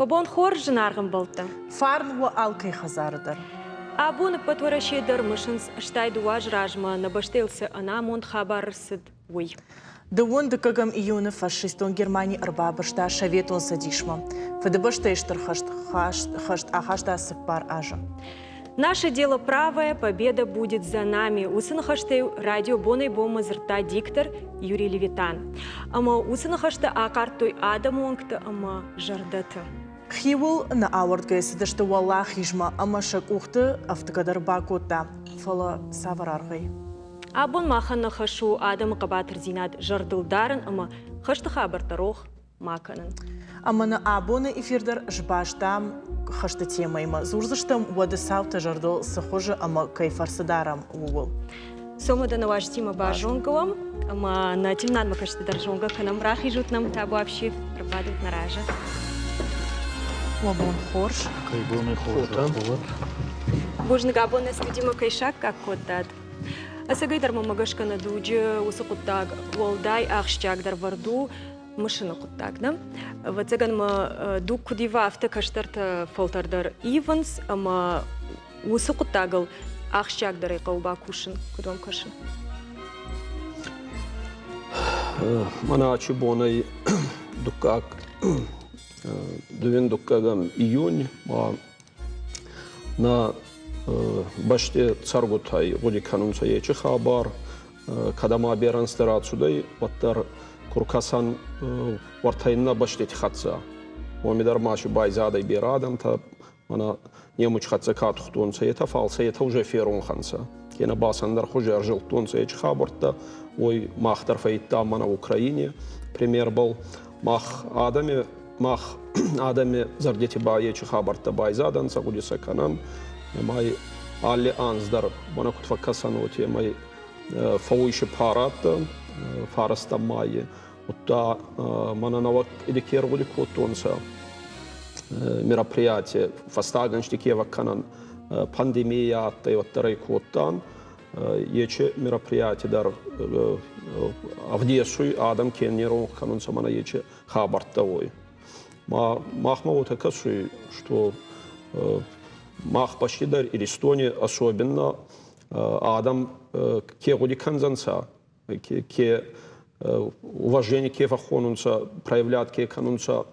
Уӕ бон хорз, зынаргъ ӕмбӕлттӕ! Фарн уӕ алкӕй хӕдзары дӕр. Абон ӕппӕт Уӕрӕсе дӕр мысынц, 82 азы размӕ нӕ бӕстӕйыл цы ӕнамонд хабар ӕрцыд, уый. Дыууын дыккӕгӕм июны фашистон Германи ӕрбабырста Советон Цӕдисмӕ. Фыдыбӕстӕйы Стыр хӕст хӕст ахаста 4 азы. Наше дело правое, победа будет за нами. Уыцы ныхӕстӕй радио бонӕй-бонмӕ дзырдта диктор Юрий Левитан. Ӕмӕ уыцы ныхӕстӕ ахъардтой адӕмы уӕнгты ӕмӕ зӕрдӕты. Хиуыл нӕ ауӕрдгӕйӕ цыдысты уӕлахизмӕ ӕмӕ сӕ къухты ӕфтгӕ дӕр бакодта, фӕлӕ цавӕр аргъӕй? Абон махӕн нӕ хӕс у адӕмы хъӕбатырдзинад зӕрдыл дарын ӕмӕ хӕсты хабӕрттӕ рох ма кӕнын. Ӕмӕ нӕ абоны эфир дӕр сбастам хӕсты темӕимӕ. Дзурдзыстӕм, уӕды цаутӕ зӕрдыл цы хуызы ӕмӕ кӕй фӕрцы дарӕм, ууыл. Сомы дӕ нӕуазтимӕ базонгӕ уӕм ӕмӕ нӕ телнадмӕ кӕсты дӕр зонгӕ кӕнӕм. Рахизут нӕм, табуафси, ӕрбадут нӕ разы. Уӕ бон хорз. Кӕй боны хорз. Бузныг, абон нӕ студимӕ кӕй саккаг кодтат. Ӕцӕгӕйдӕр мӕмӕ гӕсгӕ нӕ дуджы уыцы хъуыддаг уӕлдай ахсджиагдӕр вӕрд у мысыны хъуыддаг, нӕ? Ӕвӕццӕгӕн мӕ дуг куыд ива, афтӕ кӕстӕртӕ фӕлтӕр дӕр ивынц ӕмӕ уыцы хъуыддагыл ахсджиагдӕрӕй хъӕуы бакусын, куыд уӕм кӕсы? Мӕнӕ ачы бонӕй дуккаг дыууин дуккӕгӕм июнь ма нӕ бӕсти цӕргутӕй гъуди кӕнунцӕ ечи хабар, кӕд ӕма берӕ ӕнзтӕ рацудӕй, уӕддӕр ку ркӕсӕн уӕртӕ иннӕ бӕстити хӕццӕ. Уоми дӕр ма си байзадӕй берӕ адӕмтӕ, мӕнӕ немуч хӕццӕ ка тухтонцӕ, етӕ, фал сӕ етӕ уже феронх ӕнцӕ. Кенӕ ба сӕ ӕндӕр хузи ӕрзилдтонцӕ ечи хабӕрттӕ, уой мах дӕр фӕййидтам мӕнӕ Украини примербӕл. Мах адӕми мах адӕми зӕрдити ба ечи хабӕрттӕ байзадӕнцӕ, гъуди сӕ кӕнӕн. Ӕма алли анз дӕр мӕнӕ куд фӕккӕсӕн, уотемӕй фӕууй парадтӕ фарӕстӕм майи. Удта мӕнӕ нӕуӕг ке ӕргъуди кодтонцӕ мероприятие, фӕстаг ӕнзти ке кӕнӕн, пандемия адтӕй, уӕддӕр ӕй кодтан. Ечи мероприятие дӕр ӕвдесуй, адӕм ке не ронх кӕнунцӕ мӕнӕ ечи хабӕрттӕ уой. Ма махмӕ уотӕ кӕсуй, что мах почти дӕр Иристони особенно адӕм ке гъуди кӕндзӕнцӕ, ке уважение ке фӕххонунцӕ, проявлять ке кӕнунцӕ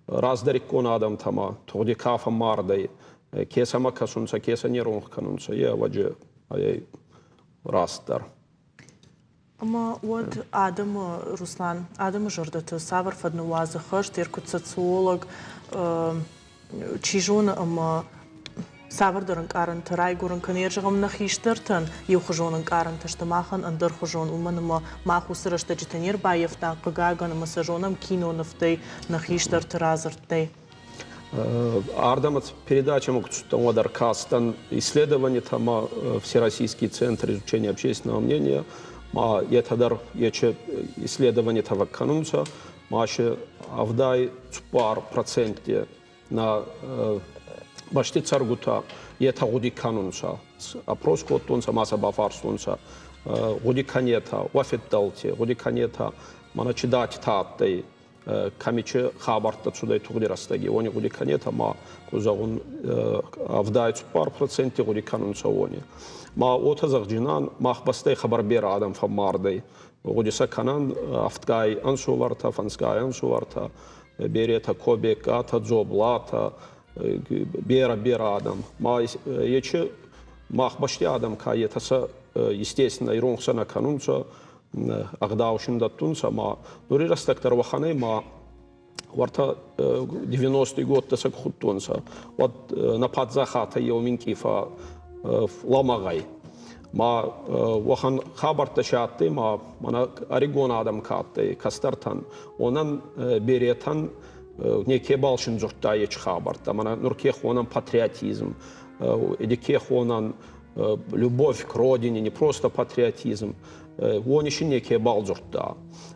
раздӕриккон адӕмтӕмӕ, тугъди ка фӕммардӕй, ке сӕмӕ кӕсунцӕ, ке сӕ не ронх кӕнунцӕ, е ӕвӕджи ӕй растдӕр. Ӕмӕ уӕд адӕмы, Руслан, адӕмы зӕрдӕты цавӕр фӕд ныууадзы хӕст, куыд социолог, чи зоны, ӕмӕ цавӕрдӕр ӕнкъарӕнтӕ райгуырын кӕны, йӕ зӕгъӕм, нӕ хистӕртӕн иухуызон ӕнкъарӕнтӕ сты, махӕн ӕндӕрхуызон, уымӕн ӕмӕ мах уыцы рӕстӕджыты не рбаййӕфтам, хъыгагӕн, ӕмӕ сӕ зонӕм кинонывтӕй, нӕ хистӕрты радзырдтӕй. Ардӕм передачӕмӕ куы цыдтӕн, уӕд ӕркастӕн исследованиетӕ ӕмӕ Всероссийский центр изучения общественного мнения, ма етӕ дӕр ечи исследованиетӕ кӕнунцӕ, ма си 74 процентти нӕ бӕсти цӕргутӕ етӕ гъуди кӕнунцӕ. Опрос кодтонцӕ, ма сӕ бафарстонцӕ, гъуди кӕнетӕ уӕ феддӕлти, гъуди кӕнетӕ, мӕнӕ чи датитӕ адтӕй, кӕми чи хабӕрттӕ цудӕй тугъди рӕстӕги, уони гъуди кӕнетӕ ма, ку зӕгъун, 74 процентти гъуди кӕнунцӕ уони. Ма уотӕ зӕгъдзинан, мах бӕстӕй хъӕбӕр берӕ адӕм фӕммардӕй. Гъуди сӕ кӕнӕн ӕфтгай ӕнсувӕртӕ, фӕнсгай ӕнсувӕртӕ, беретӕ Кобеккатӕ, Дзоблатӕ, берӕ-берӕ адӕм. Ма ечи мах бӕсти адӕм ка етӕ сӕ, естественно, иронх сӕ нӕ кӕнунцӕ, ӕгъдау син дӕттунцӕ, ма нури рӕстӕг дӕр уӕхӕнӕй ма уӕртӕ 90-ти годтӕ сӕ худтонцӕ, уӕд нӕ паддзахадӕ еу минкъий лӕмӕгъ ӕй. Ма уӕхӕн хабӕрттӕ си адтӕй, ма мӕнӕ ӕригон адӕм ка адтӕй, кӕстӕртӕн, уонӕн беретӕн некебал син дзурдта ечи хабӕрттӕ. Мӕнӕ нур ке хонӕн патриотизм, или ке хонӕн любовь к родине, не просто патриотизм, уони си некебал дзурдта.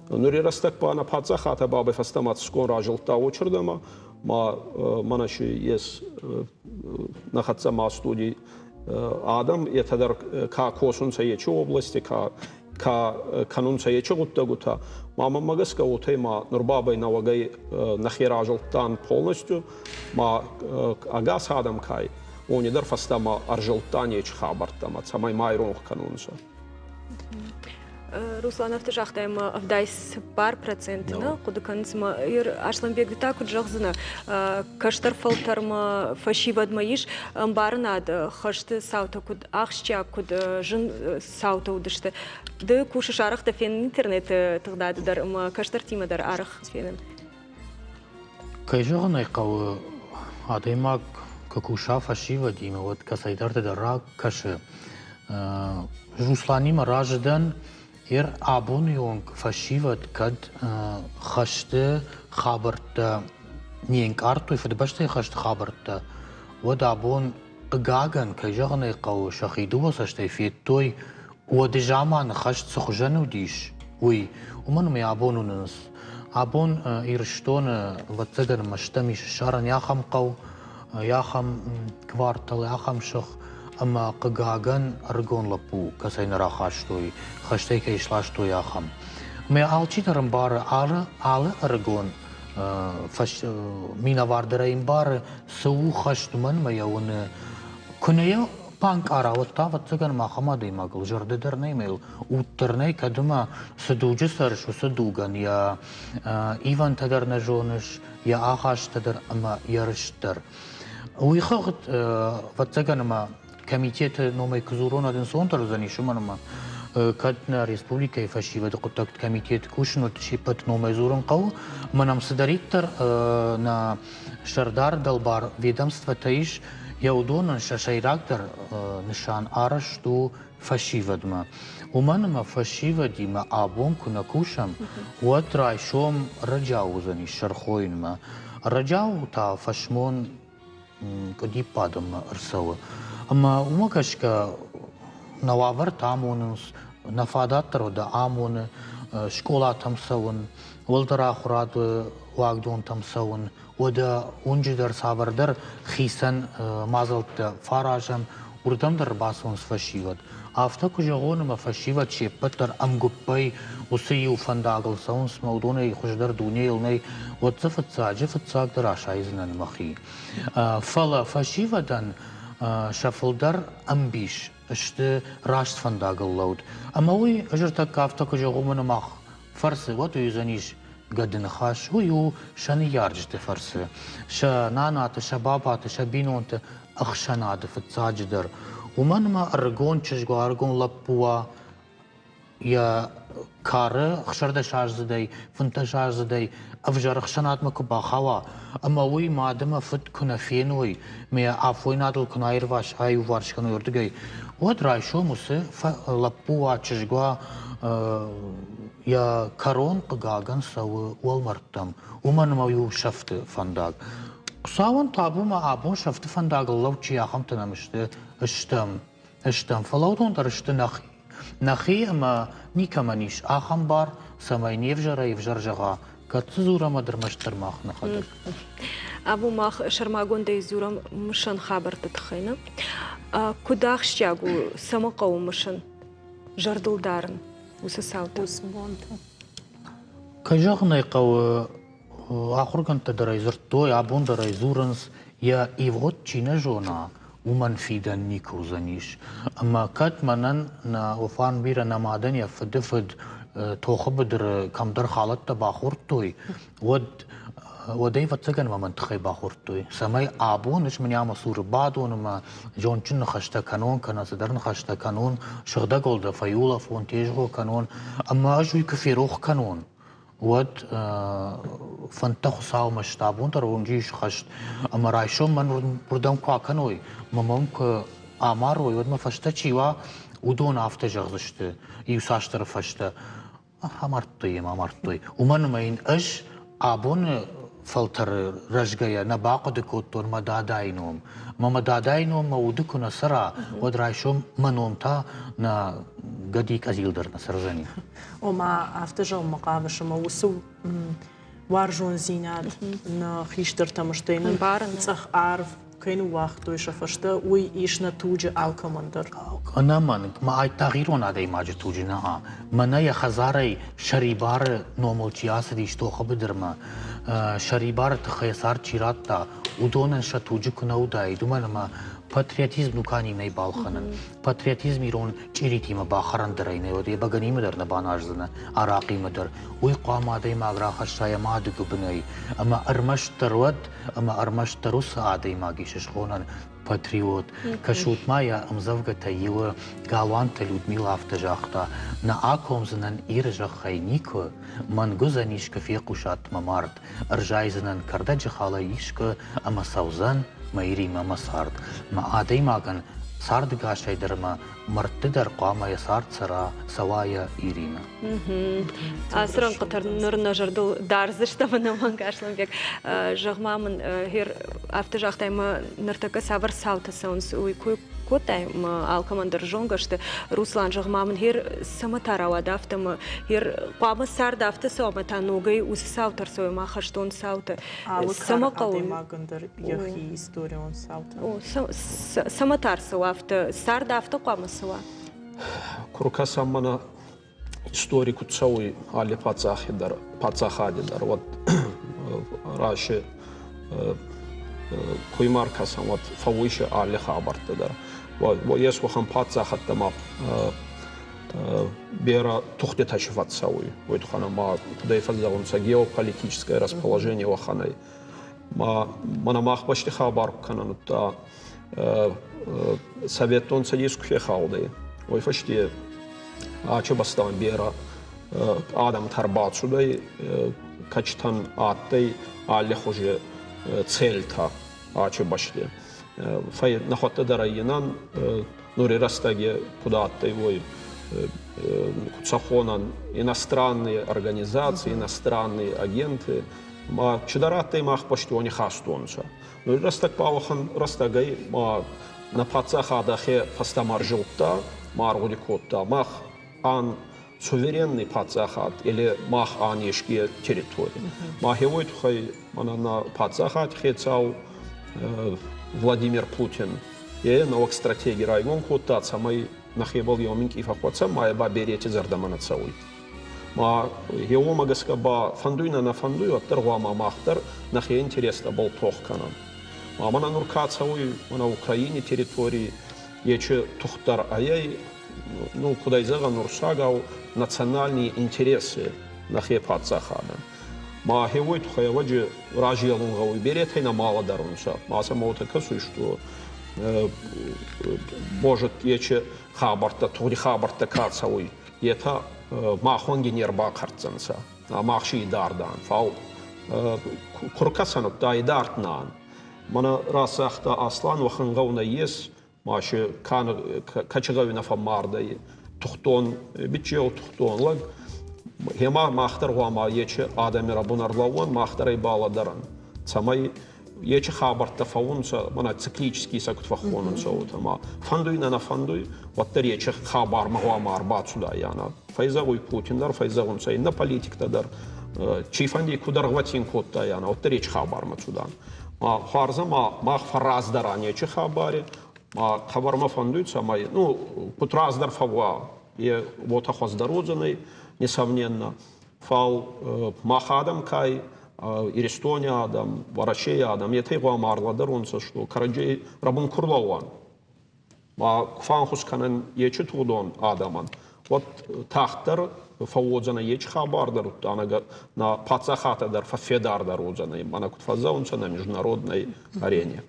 Нури рӕстӕг ба нӕ паддзахадӕ бабӕй фӕстӕмӕ цӕсгон разилдта уочирдӕмӕ, ма мӕнӕ си ес нӕ хӕццӕ ма студий адӕм, етӕ дӕр ка косунцӕ ечи области, ка ка кӕнунцӕ, ечи гъуддӕгутӕ. Ма мӕнмӕ гӕсгӕ уотӕ ма нур бабӕй нӕуӕгӕй нӕхе разилдтан полностью, ма ӕгас адӕм кай, уони дӕр фӕстӕмӕ ӕрзилдтан ечи хабӕрттӕмӕ, цӕмӕй ма иронх кӕнонцӕ. Руслан афтӕ загъта, ӕмӕ 74% нӕ хъуыды кӕнынц ӕмӕ Аслӕнбег, ды та куыд зӕгъдзынӕ, кӕстӕр фӕлтӕрмӕ, фӕсивӕдмӕ ис ӕмбарынад, хӕсты цаутӕ куыд ахсджиаг, куыд зын цаутӕ уыдысты. Ды кусыс арӕх дӕ фенын интернеты тыгъдады дӕр ӕмӕ кӕстӕртимӕ дӕр арӕх фенын. Кӕй зӕгъын ӕй хъӕуы, адӕймаг куы куса фӕсивӕдимӕ, уӕд кӕцӕйдӕрты дӕр ракӕсы. Русланимӕ разы дӕн, ер абоны онг фӕсивӕд кӕд хӕсты хабӕрттӕ не нкъардтой, Фыдыбӕстӕйы хӕсты хабӕрттӕ, уӕд абон, хъыгагӕн, кӕй зӕгъын ӕй хъӕуы, сӕхи дыууӕ цӕстӕй федтой, уӕды заманы хӕст цы хуызӕн уыдис, уый. Уымӕн ӕмӕ абон уынынц. Абон Ирыстоны, ӕвӕццӕгӕн, мӕстӕм ис ссарӕн ахӕм хъӕу, ахӕм квартал, ахӕм сых, ӕмӕ, хъыгагӕн, ӕрыгон лӕппу кӕцӕй нӕ рахастой, хӕстӕй кӕй сластой, ахӕм. Ӕмӕ алчидӕр ӕмбары, алы, алы ӕрыгон минӕвар дӕр ӕй ӕмбары, цы у хӕст, уымӕн ӕмӕ йӕ уыны. Куы нӕ йӕ банкъара, уӕд та, ӕвӕццӕгӕн, ахӕм адӕймагыл зӕрдӕ дӕр нӕй ӕмӕ йыл уд дӕр нӕй, кӕд ӕмӕ цы дуджы цӕрыс, уыцы дугӕн йӕ ивӕнтӕ дӕр нӕ зоныс, йӕ ахастытӕ дӕр ӕмӕ йӕ рыст дӕр. Уый хыгъд, ӕвӕццӕгӕн, ӕмӕ комитеты номӕй куы дзурон, уӕд ӕнцондӕр уыдзӕнис, уымӕн ӕмӕ кӕд нӕ республикӕйы фӕсивӕды хъуыддӕгты комитет кусын, уӕд се ппӕт номӕй дзурын хъӕуы. Ӕмӕ нӕм цыдӕриддӕр нӕ сӕрдар дӕлбар ведомствотӕ ис, йӕ уыдонӕн сӕ сӕйрагдӕр нысан арӕзт у фӕсивӕдмӕ. Уымӕн ӕмӕ фӕсивӕдимӕ абон куы нӕ кусӕм, уӕд райсом рӕджау уыдзӕнис сӕрхойынмӕ. Рӕджау та фӕсмон къуыдипп адӕммӕ ӕрцӕуы. Ӕмӕ уымӕ гӕсгӕ нӕ уавӕртӕ амонынц, нӕ фадат дӕр уӕдӕ амоны скъолатӕм цӕуын, уӕлдӕр ахуырады уагдонтӕм цӕуын, уӕдӕ уынджы дӕр цавӕрдӕр хицӕн мадзӕлттӕ фӕаразӕм, уырдӕм дӕр ӕрбацӕуынц фӕсивӕд. Афтӕ куы зӕгъон, ӕмӕ фӕсивӕд се ппӕт дӕр ӕмгуыппӕй уыцы иу фӕндагыл цӕуынц ӕмӕ уыдонӕй хуыздӕр дунейыл нӕй, уӕд дзы фыццаджы фыццагдӕр асайдзынӕн мӕхи. Фӕлӕ фӕсивӕдӕн сӕ фылдӕр ӕмбис сты раст фӕндагыл лӕуд. Ӕмӕ уый ӕз ӕртӕккӕ афтӕ куы зӕгъон, мӕнӕ мах фӕрцы, уӕд уый уыдзӕнис гӕды ныхас. Уый у сӕ ныййарджыты фӕрцы, сӕ нанаты, сӕ бабаты, сӕ бинонты ӕхсӕнады фыццаджыдӕр. Уымӕн ӕмӕ ӕрыгон чызг уа, ӕрыгон лӕппу уа, йӕ кары 16-аздзыдӕй, 15-аздзыдӕй ӕвзӕр ӕхсӕнадмӕ куы бахауа, ӕмӕ уый мад ӕмӕ фыд куы нӕ феной, мӕ афойнадыл куы нӕ аиуварс кӕной уырдыгӕй, уӕд райсом уыцы лӕппу уа, чызг уа, йӕ кӕрон, хъыгагӕн, цӕуы уӕлмӕрдтӕм, уымӕн ӕмӕ уый у сӕфты фӕндаг. Хуыцауӕн табу ма абон сӕфты фӕндагыл лӕуд чи ахӕмтӕ нӕм сты, стӕм. Стӕм, фӕлӕ уыдон дӕр сты нӕхи. Нӕхи ӕмӕ никӕмӕн ис ахӕм бар, цӕмӕй не взӕрӕй ӕвзӕр зӕгъа, кӕд дзы дзурӕм ӕрмӕстдӕр мах нӕхӕдӕг. Абон мах сӕрмагондӕй дзурӕм мысӕн хабӕртты тыххӕй, нӕ? Куыд ахсджиаг у, цӕмӕ хъӕуы мысын, зӕрдыл дарын уыцы цаутӕ? Уыцы бонтӕ. Кӕй зӕгъын ӕй хъӕуы, ахуыргӕндтӕ дӕр ӕй дзырдтой, абон дӕр ӕй дзурынц, йӕ ивгъуыд чи нӕ зона, уымӕн фидӕн никуы уыдзӕнис. Ӕмӕ кӕд мӕнӕн нӕ Офан бирӕ нӕ мадӕн йӕ фыды фыд тохы быдыры кӕмдӕр халӕттӕ бахордтой, уӕд уӕд ӕй ӕвӕццӕгӕн мӕн тыххӕй бахордтой, цӕмӕй абон ӕз мын ӕмӕ цуры бадон ӕмӕ зондджын ныхӕстӕ кӕнон кӕнӕ цыдӕр ныхӕстӕ кӕнон, сыгъдӕг уӕлдӕфӕй улӕфон, тезгъо кӕнон, ӕмӕ ӕз уый куы ферох кӕнон, уӕд фӕндтӕ Хуыцаумӕ сты, абон дӕр уынджы ис хӕст, ӕмӕ райсом мӕн уырдӕм куы акӕной, мӕ мӕм куы амарой, уӕд мӕ фӕстӕ чи уа, уыдон афтӕ зӕгъдзысты иуцасдӕры фӕстӕ. Амардтой йӕ, амардтой. Уымӕн ӕмӕ йын ӕз абоны фӕлтӕры рӕзгӕйӕ нӕ бахъуыды кодтон мӕ дадайы ном. Мӕ мӕ дадайы ном мӕ уды куы нӕ цӕра, уӕд райсом мӕ ном та нӕ гӕди къӕдзил дӕр нӕ цӕрдзӕни. Ома, афтӕ зӕгъынмӕ хъавыс, ӕмӕ уыцы уарзондзинад нӕ хистӕртӕм, стӕй нын цъӕх арв. кӕй ныууагътой сӕ фӕстӕ, уый ис нӕ туджы алкӕмӕн дӕр. Ӕнӕмӕнг, мӕ айдагъ ирон адӕймаджы туджы нӕ. Мӕнӕ йӕ хӕдзарӕй сӕрибары номыл чи ацыдис тохы быдырмӕ, сӕрибары тыххӕй цард чи радта, уыдонӕн сӕ туджы куы нӕ уыдаид, уымӕн ӕмӕ патриотизм дукани нӕй балхӕнӕн. Патриотизм ирон чъиритимӕ бахӕрӕн дӕр ӕй нӕ уыд, йӕ бӕгӕнимӕ дӕр нӕ баназдзынӕ, арахъимӕ дӕр. Уый хъуамӕ адӕймаг рахӕсса йӕ мады гуыбынӕй, ӕмӕ ӕрмӕстдӕр уӕд, ӕмӕ ӕрмӕстдӕр уыцы адӕймаг ис схонӕн патриот. Кӕсут ма йӕ ӕмдзӕвгӕтӕй иуы Галуанты Людмила афтӕ загъта: «Нӕ акомдзынӕн Иры зӕххӕй никуы, мӕнг уыдзӕн искуы фехъусат мӕ мард, ӕрзайдзынӕн кӕрдӕджы халӕй искуы ӕмӕ цӕудзӕн мӕ Иримӕ мӕ цард. Мӕ адӕймагӕн цардыгасӕй дӕр ӕмӕ мӕрдты дӕр хъуамӕ йӕ цард цӕра, цӕуа йӕ Иримӕ. Ацы рӕнхъытӕ ныр нӕ зӕрдыл дардзыстӕм ӕнӕмӕнг, Аслӕнбег. Зӕгъ-ма мын, гъер афтӕ загътай, мӕ ныртӕккӕ цавӕр цаутӕ цӕуынц, уый кой кодтай, мӕ алкӕмӕн дӕр зонгӕ сты. Руслан, зӕгъ-ма мын, гъер цӕмӕ та рауад афтӕ, мӕ гъер хъуамӕ цард афтӕ цӕуа, ӕмӕ та ногӕй уыцы цаутӕ ӕрцӕуой, ма хӕстон цаутӕ. Алы кары адӕймагӕн дӕр йӕхи историон цаутӕ. Цӕмӕ та ӕрцӕуа афтӕ? Цард афтӕ хъуамӕ цӕуа? Куы ркӕсӕм мӕнӕ истори куыд цӕуй алли паддзахи дӕр, паддзахади дӕр, уӕд раси куй ма ркӕсӕн, уӕд фӕууй си алли хабӕрттӕ дӕр. Ес уӕхӕн паддзахӕдтӕ ма берӕ тухтитӕ си фӕццӕуй. Уой туххӕн ӕма кудӕй фӕззӕгъунцӕ геополитическое расположение уӕхӕн ӕй. Ма мӕнӕ мах бӕсти хабар ку кӕнӕн, удта Советон Цӕдес ку фехалдӕй, уой фӕсте ачи бӕстӕмӕ берӕ адӕмтӕ ӕрбацудӕй, кӕчтӕн адтӕй аллихузи цельтӕ ачи бӕсти. Фӕй нӕхуӕдтӕ дӕр ӕййинан нури рӕстӕги куд адтӕй, уой куд сӕ хонӕн иностранные организации, иностранные агенты. Ма чидӕр адтӕй мах бӕсти уони хастонцӕ. Нури рӕстӕг ба уӕхӕн рӕстӕгӕй ма нӕ паддзахадӕ хе фӕстӕмӕ ӕрзилдта, ма ӕргъуди кодта, мах ан суверенный паддзахад или мах ан еске территори. Ма хеуой туххӕй мӕнӕ нӕ паддзахади хецау Владимир Путин е нӕуӕг стратеги райгон кодта, цӕмӕй нӕхебӕл еу минкъий фӕххуӕцӕн, ма е ба берети зӕрдӕмӕ нӕ цӕуй. Ма еуомӕ гӕсгӕ ба фӕндуй нӕ нӕ фӕндуй, уӕддӕр гъуама мах дӕр нӕхе интерестӕбӕл тох кӕнӕн. Ма мӕнӕ нур ка цӕуй, мӕнӕ Украини территорий ечи тухддӕр ӕй, ну, куд ӕй зӕгъӕн, урсагау национальные интересы нӕхе паддзахадӕн. Ма хеуой туххӕй ӕвӕджи разелун гъӕуй, беретӕй нӕ ма лӕдӕрунцӕ. Ма сӕмӕ уотӕ кӕсуй, что может, ечи хабӕрттӕ, тугъди хабӕрттӕ ка цӕуй, етӕ махуӕнги не рбахъӕртдзӕнцӕ, мах си идард ан, фал ку ркӕсӕн, удта идард нӕ ан. Мӕнӕ рацагъта Аслан, уӕхӕн гъӕу нӕййес, ма си кӕчи гъӕуи нӕ фӕммардӕй, тухтон, биччеу тухтон лӕг. Гъема мах дӕр гъуама ечи адӕми рӕбун ӕрлӕууӕн, мах дӕр ӕй балӕдӕрӕн, цӕмӕй ечи хабӕрттӕ фӕуунцӕ, мӕнӕ циклический сӕ куд фӕххонунцӕ, уотӕ ма фӕндуй нӕ нӕ фӕндуй, уӕддӕр ечи хабармӕ гъуама ӕрбацудаййанӕ. Фӕйзӕгъуй Путин дӕр, фӕйзӕгъунцӕ иннӕ политиктӕ дӕр. Чи фӕнди куд ӕргъвӕтин кодтаййанӕ, уӕддӕр ечи хабармӕ цудан. Ма хуарз ӕма мах фӕрраздӕран ечи хабари, ма хабармӕ фӕндуй, цӕмӕй, ну, куд раздӕр фӕууа, е уотӕ хуӕздӕр уодзӕнӕй, несомненно. Фал мах адӕм кай, Иристони адӕм, Уӕрӕсей адӕм, етӕ гъуама ӕрлӕдӕронцӕ, что кӕрӕдзей рӕбун ку рлӕууӕн, ма ку фӕнхус кӕнӕн ечи тугъдон адӕмӕн, уӕд тагъддӕр фӕууодзӕнӕй ечи хабар дӕр, удта нӕ паддзахадӕ дӕр фӕффедардӕр уодзӕнӕй, мӕнӕ куд фӕззӕгъунцӕ на международной арене.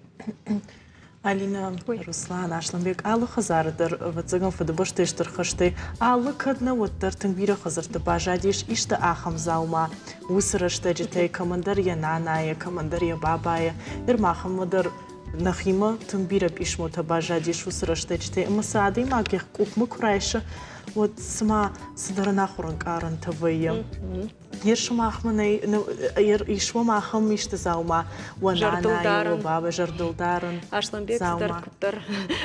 Алина, Руслан, Асланбег, алы хӕдзары дӕр, ӕвӕццӕгӕн, Фыдыбӕстӕйы Стыр хӕстӕй алы кӕд нӕ, уӕддӕр тынг бирӕ хӕдзӕртты баззадис исты ахӕм дзаума уыцы рӕстӕджытӕй, кӕмӕндӕр йӕ нанайы, кӕмӕндӕр йӕ бабайы. Ныр махӕнмӕ дӕр нӕхимӕ тынг бирӕ писмотӕ баззадис уыцы рӕстӕджытӕй, ӕмӕ сӕ адӕймаг йӕ къухмӕ куы райсы, уӕд цыма цыдӕр ӕнахуыр ӕнкъарӕнтӕ вӕййы. Ер сымахмӕ нӕй, ер ис уӕм ахӕм исты дзаума, уӕ нанайы, уӕ баба зӕрдылдарӕн. Асланбег цыдӕр куыддӕр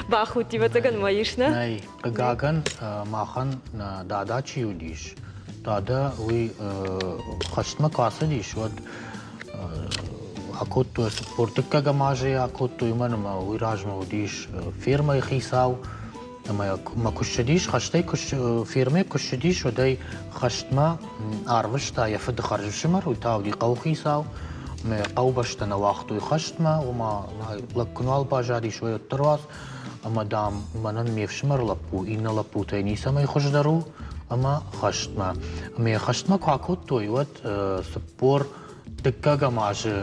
бахудти, ӕвӕццӕгӕн ма ис, нӕ? Нӕй, хъыгагӕн, махӕн дада чи уыдис, дада уый хӕстмӕ куы ацыдис, уӕд акодтой 42-ӕм азы акодтой, уымӕн ӕмӕ уый размӕ уыдис фермӕйы хицау. Ӕмӕ мӕ куы ссыдис, хӕстӕй куы фермӕйы куы ссыдис, уӕд ӕй хӕстмӕ арвыста йӕ фыды хӕрзфсымӕр, уый та уыди хъӕуыхицау. Мӕ хъӕубӕстӕ нӕ уагътой хӕстмӕ, ома лӕг куы нал баззадис, уӕддӕр уадз. Ӕмӕ, дам, мӕнӕн ме фсымӕр лӕппу иннӕ лӕппутӕй ницӕмӕй хуыздӕр у, ӕмӕ хӕстмӕ. Ӕмӕ йӕ хӕстмӕ куы акодтой, уӕд 42-ӕм азы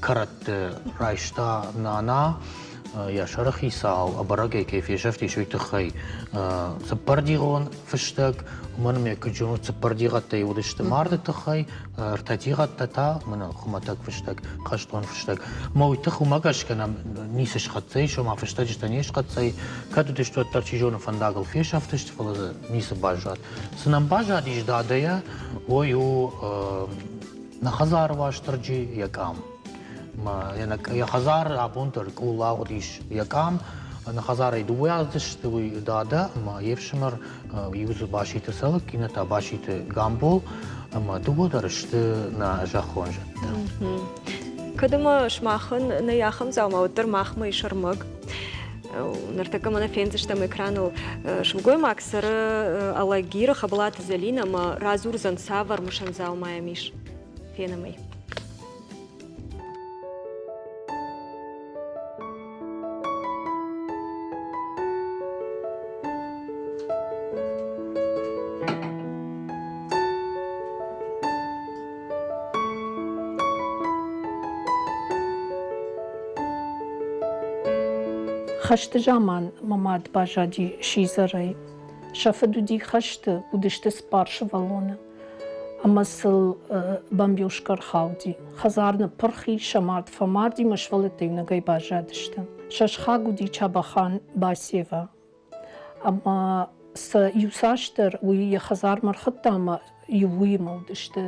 кӕрӕтты райста нана йӕ сӕрыхицау ӕбӕрӕгӕй кӕй фесӕфтис, уый тыххӕй цыппӕрдигъон фыстӕг, уымӕн ӕмӕ куыд зонут, цыппӕрдигъӕттӕй уыдысты марды тыххӕй, ӕртӕтигъӕдтӕ та мӕнӕ хуымӕтӕг фыстӕг, хӕстон фыстӕг. Ӕмӕ уый тых уымӕ гӕсгӕ нӕм ницы схӕццӕ ис, ома фыстӕджытӕ не схӕццӕ и. Кӕд уыдысты, уӕддӕр чи зоны фӕндагыл фесӕфтысты, фӕлӕ дзы ницы баззад. Цы нӕм баззадис дадайӕ, уый у нӕ хӕдзары Уастырджи йӕ къам. Йӕ хӕдзар абон дӕр къуллагъуыд ис йӕ къам. Нӕ хӕдзарӕй дыууӕ аздысты уый дада ӕмӕ йе фсымӕр, иу дзы Баситы Цӕлыкк, иннӕ та Баситы Гамбол, ӕмӕ дыууӕ дӕр сты нӕ зӕххон зӕдтӕ. Кӕд ӕмӕ сымахӕн нӕй ахӕм дзаума, уӕддӕр махмӕ ис ӕрмӕг. Ныртӕккӕ мӕнӕ фендзыстӕм экраныл сылгоймаг цӕры Алагиры Хӕбӕлаты Зӕлинӕ ӕмӕ радзурдзӕн, цавӕр мысӕн дзаума йӕм ис. Фенӕм ӕй. Хӕсты заман мӕ мад баззади сидзӕрӕй. Сӕ фыд уыди хӕсты, уыдысты цыппар сывӕллоны. Ӕмӕ сыл бомбежка ӕрхауди. Хӕдзар ныппырх и, сӕ мад фӕмарди мӕ сывӕллӕттӕ иунӕгӕй баззадысты. Сӕ сыхаг уыди Чабӕхан Басева. Ӕмӕ сӕ иуцасдӕр уый йӕ хӕдзармӕ ӕрхуыдта ӕмӕ иу уыимӕ уыдысты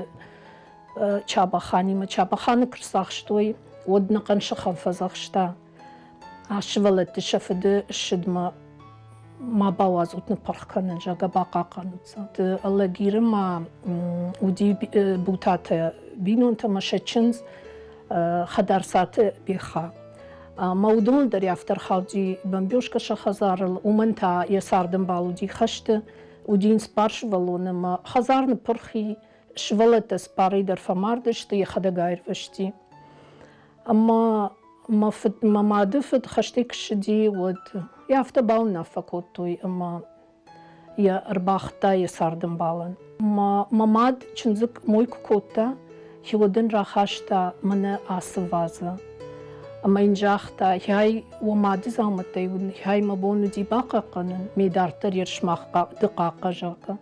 Чабӕханимӕ. Чабӕханы куы рцахстой, уӕд нӕхъӕн сыхӕн фӕдзӕхста, а сывӕллӕтты сӕ фыды ссыдмӕ ма бауадзут ныппырх кӕнын, зӕгъгӕ, бахъахъхъӕнут сӕ. Алагиры ма уыди Бутатӕ бинонтӕ ӕмӕ сӕ чындз Хӕдарцаты Беха. Ӕмӕ уыдоныл дӕр афтӕ ӕрхауди бомбежка сӕ хӕдзарыл, уымӕн та йӕ цардӕмбал уыди хӕсты, уыди йын цыппар сывӕллоны ӕмӕ хӕдзар ныппырх и, сывӕллӕттӕ цыппарӕй дӕр фӕмард сты, йӕхӕдӕг аирвӕзти. Ӕмӕ мӕ фыд, мӕ мады фыд хӕстӕй куы ссыди, уӕд йӕ афтӕ бауынаффӕ кодтой ӕмӕ йӕ ӕрбахуыдта йӕ цардӕмбалӕн. Мӕ, мӕ мад чындзы мой куы кодта, уӕд ын рахаста мӕнӕ ацы вазӕ. Ӕмӕ йын загъта, хӕй, уӕ мады дзаумӕттӕй уын хӕй мӕ бон уыди бахъахъхъӕнын, ме дарддӕр йе сымах ды хъахъхъӕ, зӕгъгӕ.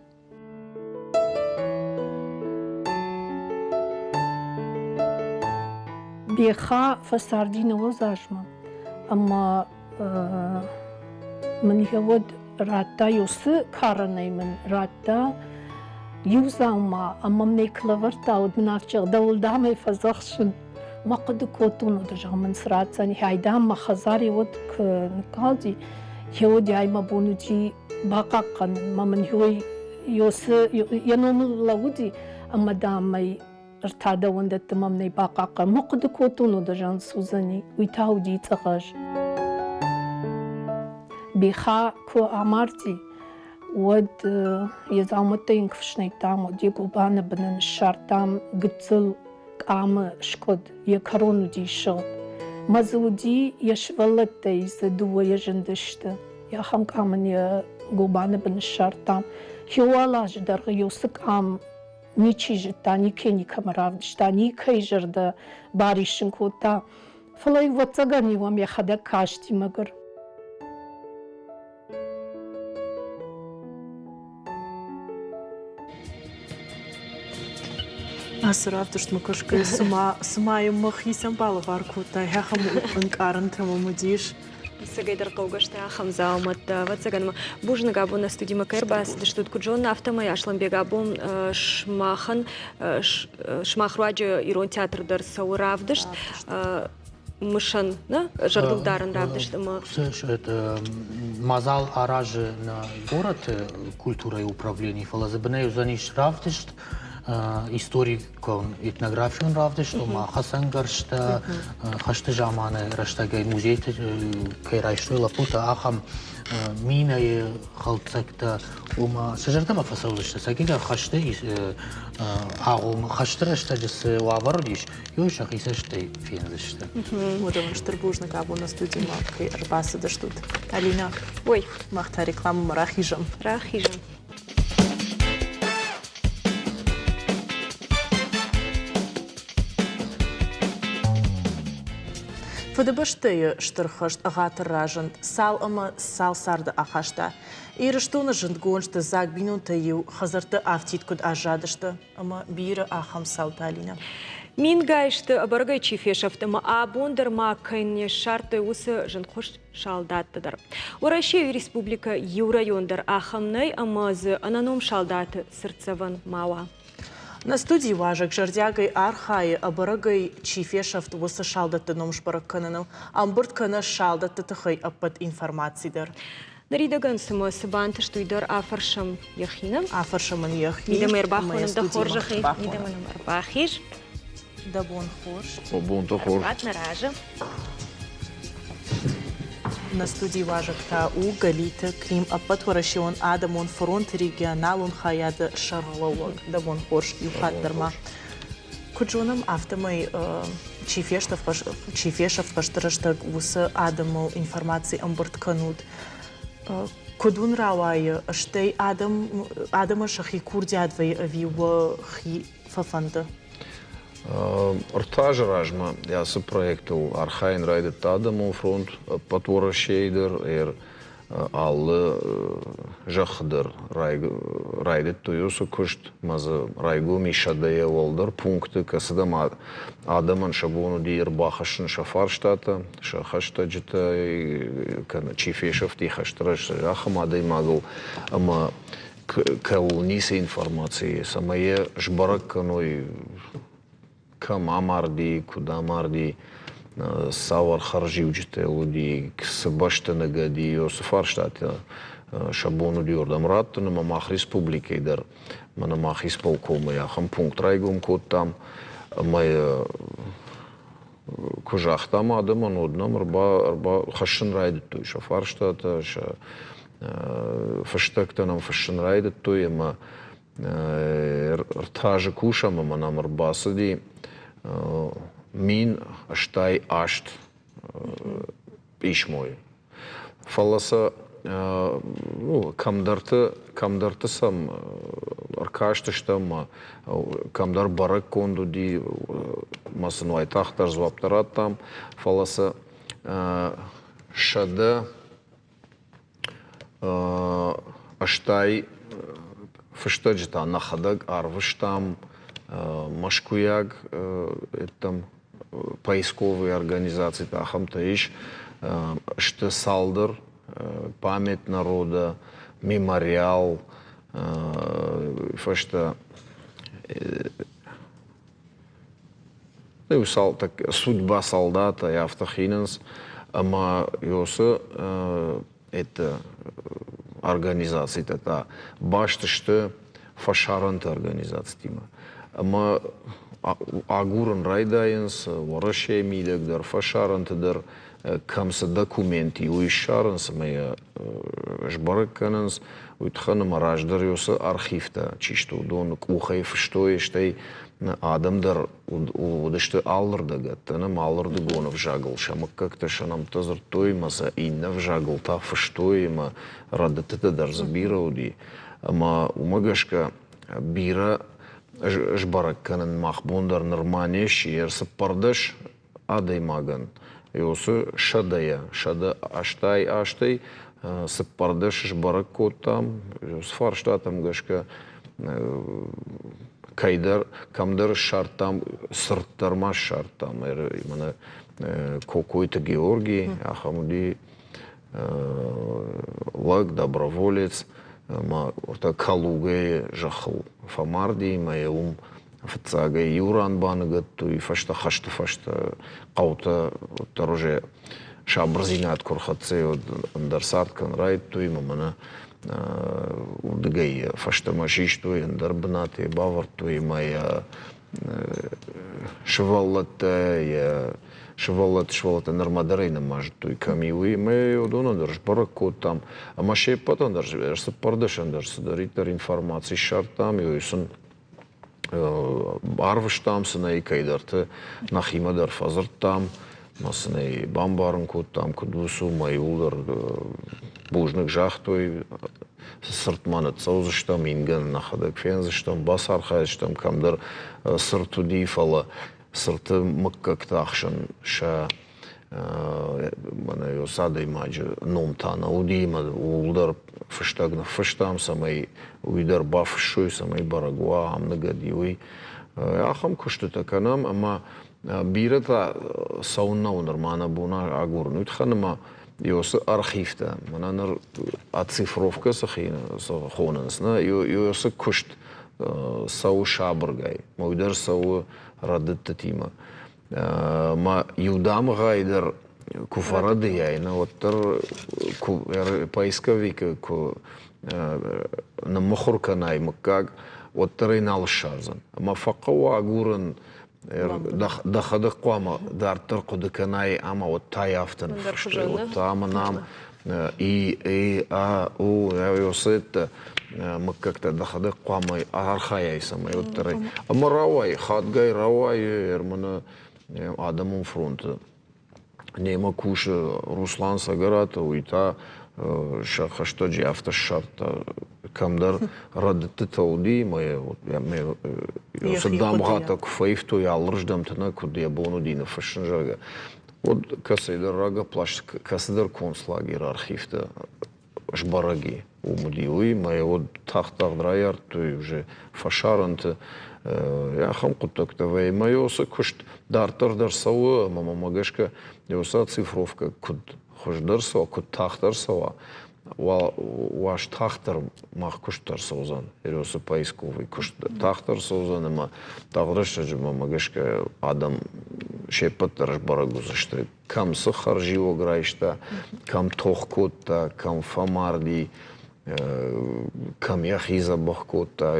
Беха фӕцарди 90 азмӕ ӕмӕ мын йӕ уӕд радта уыцы карӕнӕй мын радта иу дзаума ӕмӕ мын ӕй куы лӕвӕрдта, уӕд мын афтӕ дӕуыл дам ӕй фӕдзӕхсын. Мӕ хъуыды кодтон, уӕд зӕгъ мын цы ратдзӕн, ай дам мӕ хӕдзари уӕд куы ныккалди, гъеуӕд ай мӕ бон уыди бахъахъхъӕнын мӕ мын йосы йӕ номыл лӕууыди ӕмӕ дам ӕй ӕртӕ дӕуӕндӕтты мӕм нӕй бахъахъхъӕн. Мӕ хъуыды кодтон, уыдызӕн суыдзӕни, уый та уыди цъыгъӕз. Беха куы амарди, уӕд йӕ дзаумӕттӕ йын куы фснайдтам, уӕд йӕ гобаны быны ссардтам гыццыл къамы скъуыд, йӕ кӕрон уыди сыгъд. Мӕ дзы уыди, йӕ сывӕллӕттӕй дзы дыууӕйӕ зындысты. Ахӕм къам ын йӕ гобаны бын ссардтам. Хиуал азы дӕргъы уыцы къам ничи зыдта, никӕй никӕмӕ равдыста, никӕй зӕрдӕ бариссын кодта. Фӕлӕ, ӕвӕццӕгӕн-иу ӕм йӕхӕдӕг касти мӕгуыр. Ацы равдыстмӕ кӕсгӕйӕ цыма, цыма йын мӕхицӕн балӕвар кодтай, ахӕм ӕнкъарӕнтӕ мӕм уыдис. Ӕцӕгӕйдӕр хъӕугӕ сты ахӕм дзаумӕттӕ. Ӕвӕццӕгӕн ма бузныг абон нӕ студимӕ кӕй ӕрбацыдыстут. Куыд зонын, афтӕмӕй Аслӕнбег абон сымахӕн, сымах руаджы ирон театр дӕр цӕуы равдыст. Мысӕн, нӕ зӕрдылдарӕн равдыст ӕмӕ Мадзал аразы нӕ горӕты культурӕйы управлени, фӕлӕ дзы бынӕй уыдзӕнис равдыст. историкон этнографион равдыст, ома хӕцӕнгӕрзтӕ, хӕсты заманы рӕстӕгӕй музейты кӕй райстой лӕппутӕ, ахӕм минӕйы хӕлддзӕгтӕ, ома сӕ зӕрдӕмӕ фӕцӕудзысты. Сӕ хӕсты агъоммӕ хӕсты рӕстӕджы цы уавӕр уыдис, уый сӕхи цӕстӕй фендзысты. Уӕдӕ уын стыр бузныг абон нӕ студимӕ кӕй ӕрбацыдыстут. Алина, Ой. Мах та рекламӕмӕ рахизӕм. Рахизӕм. Фыдыбӕстӕйы Стыр хӕст ӕгъатыр разынд, цал ӕмӕ цал царды ахаста. Ирыстоны зындгонд дзаг бинонтӕ-иу хӕдзӕртты афтид куыд аззадысты, ӕмӕ бирӕ ахӕм цаутӕ, Алинӕ. Мингай сты, ӕбӕрӕгӕй чи фесӕфт ӕмӕ абон дӕр ма кӕй не ссардтой, уыцы зынгхуыст салдатты дӕр. Уӕрӕсейы республикӕ иу район дӕр ахӕм нӕй ӕмӕ дзы ӕнӕном салдаты цыртдзӕвӕн ма уа. Нӕ студийы уазӕг зӕрдиагӕй архайы, ӕбӕрӕгӕй чи фесӕфт, уыцы салдӕтты ном сбӕрӕг кӕныныл, ӕмбырд кӕны салдӕтты тыххӕй ӕппӕт информаци дӕр. Ныридӕгӕн цымӕ цы бантыст, уый дӕр афӕрсӕм йӕхи нӕ? Афӕрсӕм ын йӕхи. Мидӕмӕ ӕрбахонӕм дӕ хорзӕхӕй. Мидӕмӕ нӕм ӕрбахиз. Дӕ бон хорз. О, бонтӕ хорз. Ӕрбад нӕ разы. Нӕ студийы уазӕг та у Галиты Клим, Ӕппӕтуӕрӕсеон адӕмон фронты регионалон хайады сӕргълӕууӕг. Дӕ бон хорз, иу хатт дӕр ма. Куыд зонӕм, афтӕмӕй чи фесӕфт хӕсты рӕстӕг, уыцы адӕмыл информаци ӕмбырд кӕнут. Куыд уын рауайы, стӕй адӕмӕн сӕхи курдиат вӕййы ӕви уӕхи фӕфӕнды? Ӕртӕ азы размӕ ацы проектыл архайын райдыдта Адӕмон фронт ӕппӕт Уӕрӕсейы дӕр, алы зӕххы дӕр райдыдтой уыцы куыст ӕмӕ дзы райгом ис сӕдӕйӕ уӕлдӕр пункты, кӕцыдӕм адӕмӕн сӕ бон уыди ӕрбахӕссын сӕ фарстатӕ, сӕ хӕстӕджытӕ, кӕнӕ чи фесӕфти хӕсты рӕстӕджы, ахӕм адӕймагыл ӕмӕ кӕуыл ницы информаци, цӕмӕй йӕ сбӕрӕг кӕной, кӕм амарди, куыд амарди, цавӕр хӕрзиуджытӕ уыди, цы бӕсты ныгӕди, уыцы фарстатӕ сӕ бон уыди уырдӕм раттын ӕмӕ мах республикӕйы дӕр, мӕнӕ мах исполкомы ахӕм пункт райгом кодтам ӕмӕ куы загътам адӕмӕн, уӕд нӕм ӕрбахӕссын райдыдтой сӕ фарстатӕ, сӕ фыстӕгтӕ нӕм фыссын райдыдтой ӕмӕ ӕртӕ азы кусӕм ӕмӕ нӕм ӕрбацыди 1068 письмойы. Фӕлӕ сӕ ну, кӕмдӕрты, кӕмдӕрты сӕм ӕркастыстӕм ӕмӕ кӕмдӕр бӕрӕггонд уыди, ӕмӕ сын уайтагъддӕр дзуапп дӕр радтам, фӕлӕ сӕ 180 фыстӕджытӕ нӕхӕдӕг арвыстам мӕскуыйаг поисковые организацитӕ ахӕмтӕ ис, сты цалдӕр память народа, мемориал, фӕстӕ судьба солдата афтӕ хинынц, ӕмӕ уыцы это организацитӕ та баст сты фӕсарӕнты организацитимӕ. Ӕмӕ агурын райдайынц Уӕрӕсейы мидӕг дӕр, фӕсарӕнты дӕр, кӕм цы документ и, уый ссарынц ӕмӕ йӕ сбӕрӕг кӕнынц. Уый тыххӕн ӕмӕ раздӕр уыцы архивтӕ чи сты, уыдон къухӕй фыстой, стӕй адӕм дӕр уыдысты алырдӕгӕттӕн ӕмӕ алырдыгон ӕвзагыл сӕ мыггӕгтӕ, сӕ нӕмттӕ дзырдтой ӕмӕ сӕ иннӕ ӕвзагыл та фыстой ӕмӕ рӕдыдтытӕ дӕр дзы бирӕ уыди. Ӕмӕ уымӕ гӕсгӕ бирӕ сбӕрӕг кӕнын мах бон дӕр нырма не сси. Ӕрцыппӕрдӕс адӕймагӕн уыцы сӕдӕйӕ 188-ӕй 14 сбӕрӕг кодтам. Уыцы фарстатӕм гӕсгӕ кӕйдӕр кӕмдӕр ссардтам, цырд дӕр ма ссардтам. Мӕнӕ Кокойты Георгий, ахӕм уыди лӕг, доброволец, ӕмӕ уӕртӕ Калугӕйы зӕххыл фӕмарди ӕмӕ йӕ уым фыццагӕй иу ран баныгӕдтой, фӕстӕ хӕсты фӕстӕ хъӕутӕ уӕддӕр уже Сабырдзинад куы рхӕццӕ, уӕд ӕндӕр цард кӕнын райдыдтой ӕмӕ мӕнӕ уырдыгӕй фӕстӕмӕ систой, ӕндӕр бынаты йӕ бавӕрдтой ӕмӕ йӕ сывӕллӕттӕ, йӕ сывӕллӕтты сывӕллӕттӕ нырмӕ дӕр ӕй нӕма зыдтой, кӕм и, уый. Ӕмӕ уыдонӕн дӕр сбӕрӕг кодтам. Ӕмӕ се ппӕтӕн дӕр, цыппӕрдӕсӕн дӕр цыдӕриддӕр информаци ссардтам, уый сын арвыстам сын ӕй кӕйдӕрты, нӕхимӕ дӕр фӕдзырдтам, ӕмӕ сын ӕй бамбарын кодтам, куыд у, цы у, ӕмӕ иууылдӕр бузныг загътой. Цыртмӕ ныццӕудзыстӕм, ингӕн нӕхӕдӕг фендзыстӕм, бацархайдзыстӕм, кӕмдӕр цырт уыди, фӕлӕ цырты мыггӕгты ӕхсӕн сӕ мӕнӕ уыцы адӕймаджы ном та нӕ уыди, ӕмӕ ууыл дӕр фыстӕг ныффыстам, цӕмӕй уый дӕр бафыссой, цӕмӕй бӕрӕг уа, ам ныгӕд и, уый. Ахӕм куыстытӕ кӕнӕм, ӕмӕ бирӕтӕ цӕуын нӕу нырма нӕ бон агурын. Уый тыххӕн ӕмӕ уыцы архивтӕ, мӕнӕ ныр оцифровкӕ цы хонынц, нӕ, уыцы куыст цӕуы сабыргай, уый дӕр цӕуы рӕдыдтытимӕ. Ма иу дамгъӕй дӕр куы фӕрӕдыйай, нӕ уӕддӕр куы поисковикы куы ныммыхуыр кӕнай мыггаг, уӕддӕр ӕй нал ссардзӕн. Ӕмӕ фӕхъӕуы агурын, дӕхӕдӕг хъуамӕ дарддӕр хъуыды кӕнай ӕмӕ уӕд та афтӕ ныффыстай, уӕд та ӕмӕ нӕм И, И, А, У, Ӕ, мыггӕгтӕ дӕхӕдӕг хъуамӕ архайай, цӕмӕй уӕддӕр ӕй. Ӕмӕ рауайы, хатгай рауайы Ерманы адӕмон фронты. Немӕ кусы Руслан Цӕгӕраты, уый та сӕ хӕстӕджы афтӕ ссардта, кӕмдӕр рӕдыдтытӕ уыди, ӕмӕ цы дамгъӕтӕ куы фӕивтой алырыздӕмты нӕ, куыд йӕ бон уыди ныффыссын, зӕгъгӕ, уӕд кӕцыдӕр рагопласт, кӕцыдӕр концлагеры архивты сбӕрӕг и, уым уыди уый, ӕмӕ йӕ уӕд тагъд-тагъд райардтой уже фӕсарӕнты. Ахӕм хъуыддӕгтӕ вӕййы. Ӕмӕ уыцы куыст дарддӕр дӕр цӕуы, ӕмӕ мӕмӕ гӕсгӕ уыцы оцифровкӕ куыд хуыздӕр цӕуа, куыд тагъддӕр цӕуа, уас тагъддӕр мах куыст дӕр цӕудзӕн, уыцы поисковый куыст тагъддӕр цӕудзӕн ӕмӕ тагъд рӕстӕджы мӕмӕ гӕсгӕ адӕм се ппӕт дӕр сбӕрӕг уыдзысты, кӕм цы хӕрзиуӕг райста, кӕм тох кодта, кӕм фӕмарди, кӕм йӕхи дзӕбӕх кодта,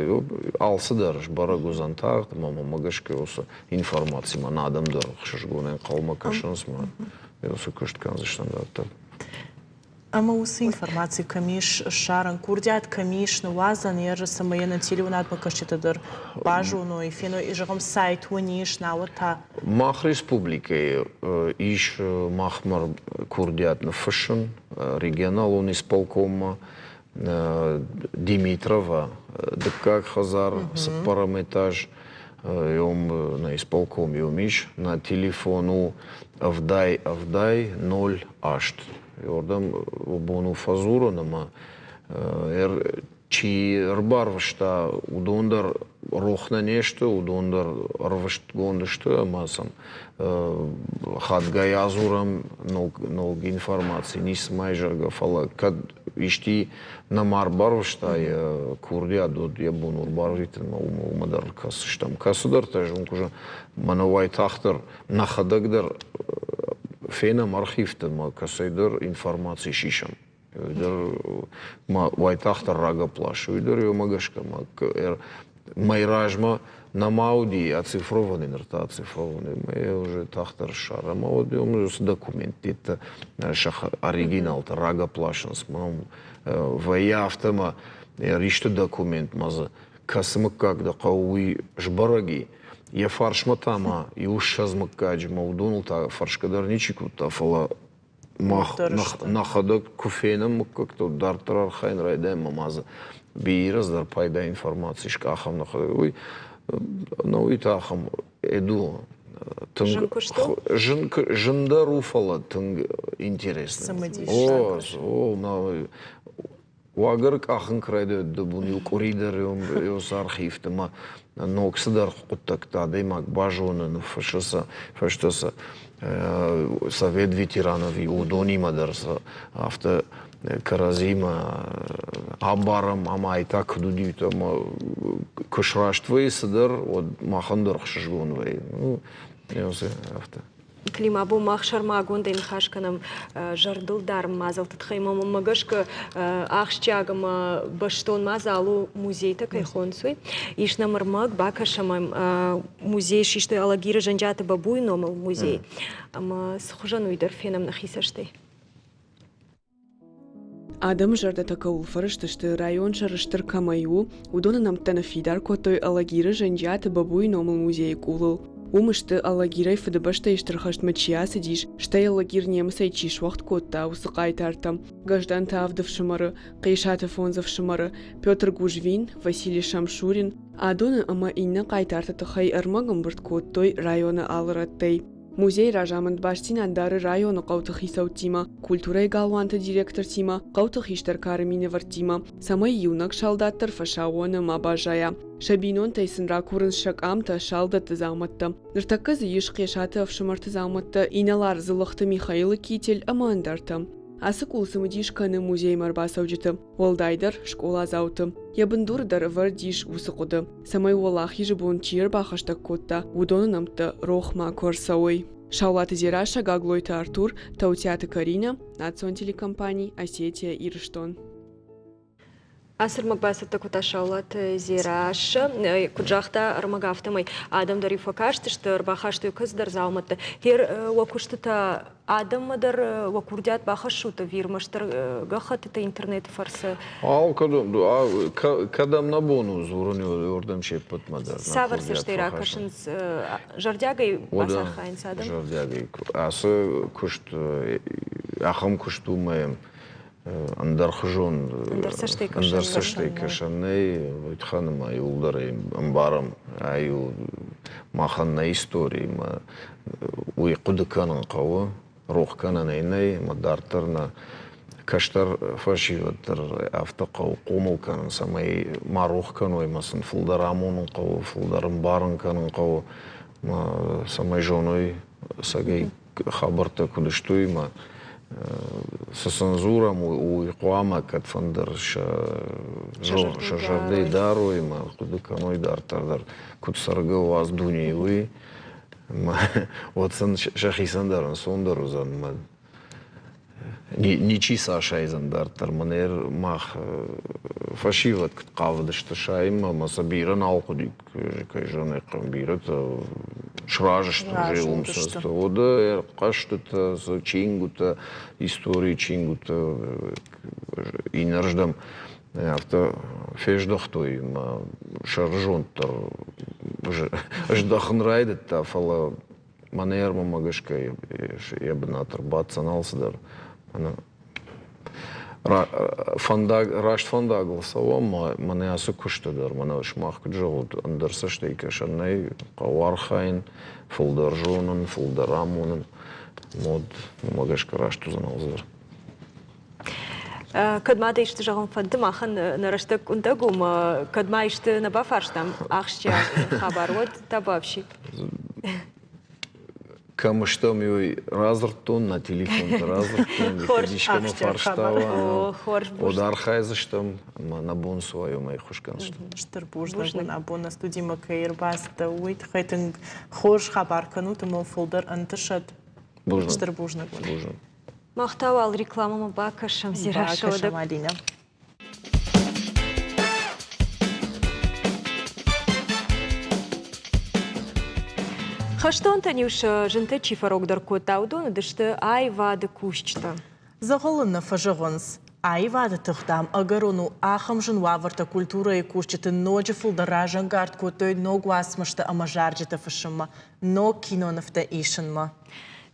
алцыдӕр сбӕрӕг уыдзӕн тагъд, ӕмӕ мӕмӕ гӕсгӕ уыцы информацимӕ адӕм дӕр ӕхсызгонӕй ӕнхъӕлмӕ кӕсынц, ӕмӕ уыцы куыст кӕндзыстӕм дарддӕр. Ӕмӕ уыцы информаци кӕм ис ссарӕн, курдиат кӕм ис ныуадзӕн, ерыс ӕмӕ йӕ нӕ телеуынадмӕ кӕсджытӕ дӕр базоной, феной, зӕгъӕм, сайт уын ис, науӕд та. Мах республикӕйы ис махмӕ курдиат ныффыссын регионалон исполкоммӕ, Димитрова, дыккаг хӕдзар, цыппӕрӕм этаж, уым нӕ исполком уым ис, нӕ телефон у 70 70 08. Уырдӕм бон у фӕдзурын ӕмӕ чи ӕрбарвыста, уыдон дӕр рох нӕ не сты, уыдон дӕр ӕрвыстгонд сты ӕмӕ сӕм хатгай адзурӕм ног информаци, ницымӕй зӕгъгӕ, фӕлӕ кӕд исти нӕма ӕрбарвыста йӕ курдиат, уӕд йӕ бон у ӕрбарвитынмӕ, уымӕ дӕр кӕсдзыстӕм. Кӕцыдӕртӕ зын мӕнӕ уайтагъддӕр нӕхӕдӕг дӕр фенӕм архивты ӕмӕ кӕцӕйдӕр информаци сисӕм. Дӕр ма уайтагъддӕр рагӕпп ласы. Уый дӕр уымӕ гӕсгӕ ма мӕй размӕ нӕма уыди оцифрованный, ныр та оцифрованный. Мы уже тагъддӕр ссарӕм. Ӕмӕ уӕд уыцы документтӕ сӕ оригиналтӕ рагӕпп ласынц. Вӕййы афтӕ ӕмӕ исты документмӕ дзы кӕцы мыггаг дӕ хъӕуы, уый сбӕрӕг и. Йӕ фарсмӕ та ма иу 20 мыггаджы ӕмӕ уыдоныл та фӕрсгӕ дӕр ничи кодта, фӕлӕ мах нӕхӕдӕг куы фенӕм мыггӕгтыл, дарддӕр архайын райдайӕм ӕмӕ ма дзы бирӕ цыдӕр пайда информаци скъахӕм нӕхӕдӕг. Уый науи та ахӕм эду тынг зын зындӕр у, фӕлӕ тынг интересный. О, о, Уагӕр къахын куы райдыдта бон иу къуыри дӕр цы архивты ӕмӕ ног цыдӕр хъуыддӕгтӕ адӕймаг базоны, ныффыссы сӕ, фӕстӕ сӕ совет ветеранов уыдонимӕ дӕр сӕ афтӕ кӕрӕдзимӕ абарӕм ӕмӕ ай та куыд уыди, ӕмӕ куы сраст вӕййы цыдӕр, уӕд махӕн дӕр ӕхсызгон вӕййы. Ну, афтӕ. Клим, абон мах сӕрмагондӕй ныхас кӕнӕм зӕрдылдарӕн мадзӕлтты тыххӕй. Мӕнмӕ гӕсгӕ, ахсджиаг ӕмӕ бӕстон мадзал у музейтӕ кӕй хонынц, уый. Ис нӕм ӕрмӕг, бакӕсӕм ӕм музей систой Алагиры Зӕнджиаты Бабуйы номыл музей. Ӕмӕ цы хуызӕн уый дӕр фенӕм нӕхи цӕстӕй. Адӕмы зӕрдӕтӕ кӕуыл фӕрыстысты, район сӕрыстыр кӕмӕй у, уыдоны нӕмттӕ ныффидар кодтой Алагиры Зӕнджиаты Бабуйы номыл музейы къулыл. Уым сты, Алагирӕй Фыдыбӕстӕйы Стыр хӕстмӕ чи ацыдис, стӕй Алагир немыцӕй чи суӕгъд кодта, уыцы хъайтартӕ: Гӕздӕнты авд ӕфсымӕры, Хъесаты фондз ӕфсымӕры, Петр Гужвин, Василий Шамшурин. Адоны ӕмӕ иннӕ хъайтарты тыххӕй ӕрмӕг ӕмбырд кодтой районы алы рӕттӕй. Музейы разамынд бастдзинад дары районы хъӕуты хицӕуттимӕ, культурӕйы галуанты директортимӕ, хъӕуты хистӕр кары минӕвӕрттимӕ, цӕмӕй иунӕг салдат дӕр фӕсаууоны ма баззайа. Сӕ бинонтӕй сын ракурынц сӕ къамтӕ, салдӕтты дзаумӕттӕ. Ныртӕккӕ дзы ис Хъесаты ӕфсымӕрты дзаумӕттӕ, инӕлар Дзылыхты Михаилы китель ӕмӕ ӕндӕртӕ. Ацы къул цымыдис кӕны музеймӕ ӕрбацӕуджыты, уӕлдайдӕр скъоладзауты. Йӕ бындуры дӕр ӕвӕрд ис уыцы хъуыды, цӕмӕй Уӕлахизы бон чи ӕрбахӕстӕг кодта, уыдоны нӕмттӕ рох макуы ӕрцӕуой. Саулаты Дзерассӕ, Гаглойты Артур, Таутиаты Каринӕ, национ телекомпани «Осетия-Ирыстон». Ацы ӕрмӕг бацӕттӕ кодта Саулаты Дзерассӕ. Куыд загъта ӕрмӕг, афтӕмӕй адӕм дӕр-иу фӕкастысты, ӕрбахастой кӕцыдӕр дзаумӕттӕ. Гъер уӕ куыстытӕ адӕммӕ дӕр уӕ курдиат бахӕссут ӕви ӕрмӕстдӕр гӕххӕттытӕ интернеты фӕрцы? Алкӕдӕм, кӕдӕм нӕ бон у дзурын, уырдӕм се ппӕтмӕ дӕр. Цавӕр цӕстӕй ракӕсынц, зӕрдиагӕй бацархайынц адӕм? Зӕрдиагӕй. Ацы куыст, ахӕм куыст у мӕ ӕндӕрхуызон ӕндӕр цӕстӕй кӕсӕн нӕй, уый тыххӕн ӕмӕ иууылдӕр ӕмбарӕм, ай у махӕн нӕ истори ӕмӕ уый хъуыды кӕнын хъӕуы, рох кӕнӕн ӕй нӕй ӕмӕ дарддӕр нӕ кӕстӕр фӕсивӕд дӕр афтӕ хъӕуы хъомыл кӕнын, цӕмӕй ма рох кӕной ӕмӕ сын фылдӕр амонын хъӕуы, фылдӕр ӕмбарын кӕнын хъӕуы, цӕмӕй зоной ӕцӕгӕй хабӕрттӕ куыд сты, уый цы сын дзурӕм, уый хъуамӕ кӕдфӕндӕр сӕ зӕрдӕйы дарой ӕмӕ хъуыды кӕной дарддӕр дӕр, куыд цӕргӕ уадз дунейы, уый. Уӕд сын сӕхицӕн дӕр ӕнцондӕр уыдзӕн. Ничи сӕ асайдзӕн дарддӕр. Мӕнӕ мах фӕсивӕд куыд хъавыдысты сайынмӕ ӕмӕ сӕ бирӕ нал хъуыди, кӕй зӕгъын ӕй хъӕуы, бирӕтӕ сразы сты уже уым сӕ уӕдӕ хъӕзтытӕ, чингуытӕ, историйы чингуытӕ иннӕрдӕм афтӕ фездӕхтой ӕмӕ сӕрызонд дӕр здӕхын райдыдта, фӕлӕ мӕнӕ ӕрмӕмӕ гӕсгӕ йӕ бынат ӕрбаддзӕн алцыдӕр. Мӕнӕ фӕндаг, раст фӕндагыл цӕуӕм, мӕнӕ ацы куысты дӕр, мӕнӕ сымах куыд зӕгъут, ӕндӕр цӕстӕй кӕсӕн нӕй, хъӕуы архайын, фылдӕр зонын, фылдӕр амонын. Уӕд уымӕ гӕсгӕ раст уыдзӕн алцыдӕр. Кӕд ма дӕ исты зӕгъын фӕнды, махӕн нӕ рӕстӕг къуындӕг у, ӕмӕ кӕд ма исты нӕ бафарстам ахсджиаг хабар, уӕд та бафси. Кӕм стӕм, уый радзырдтон, нӕ телефонты радзырдтон, кӕд искӕмӕ фарстауа, уӕд архайдзыстӕм ӕмӕ нӕ бон цы уа, уымӕй ӕххуыс кӕндзыстӕм. Стыр бузныг уын, абон нӕ студимӕ кӕй ӕрбацыдтӕ, уый тыххӕй тынг хорз хабар кӕнут ӕмӕ фылдӕр ӕнтысӕд. Стыр бузныг уын. Бузныг. Мах та уал рекламӕмӕ бакӕсӕм, Зирашо. Бакӕсӕм, Алинӕ. Хӕстонтӕн-иу сӕ зынтӕ чи фӕрогдӕр кодта, уыдон уыдысты аивады кусджытӕ. Дзӕгъӕлы нӕ фӕзӕгъынц, аивады тых, дам, ӕгӕрон у. Ахӕм зын уавӕртӕ культурӕйы кусджыты ноджы фылдӕр разӕнгард кодтой ног уацмыстӕ ӕмӕ зарджытӕ фыссынмӕ, ног кинонывтӕ исынмӕ.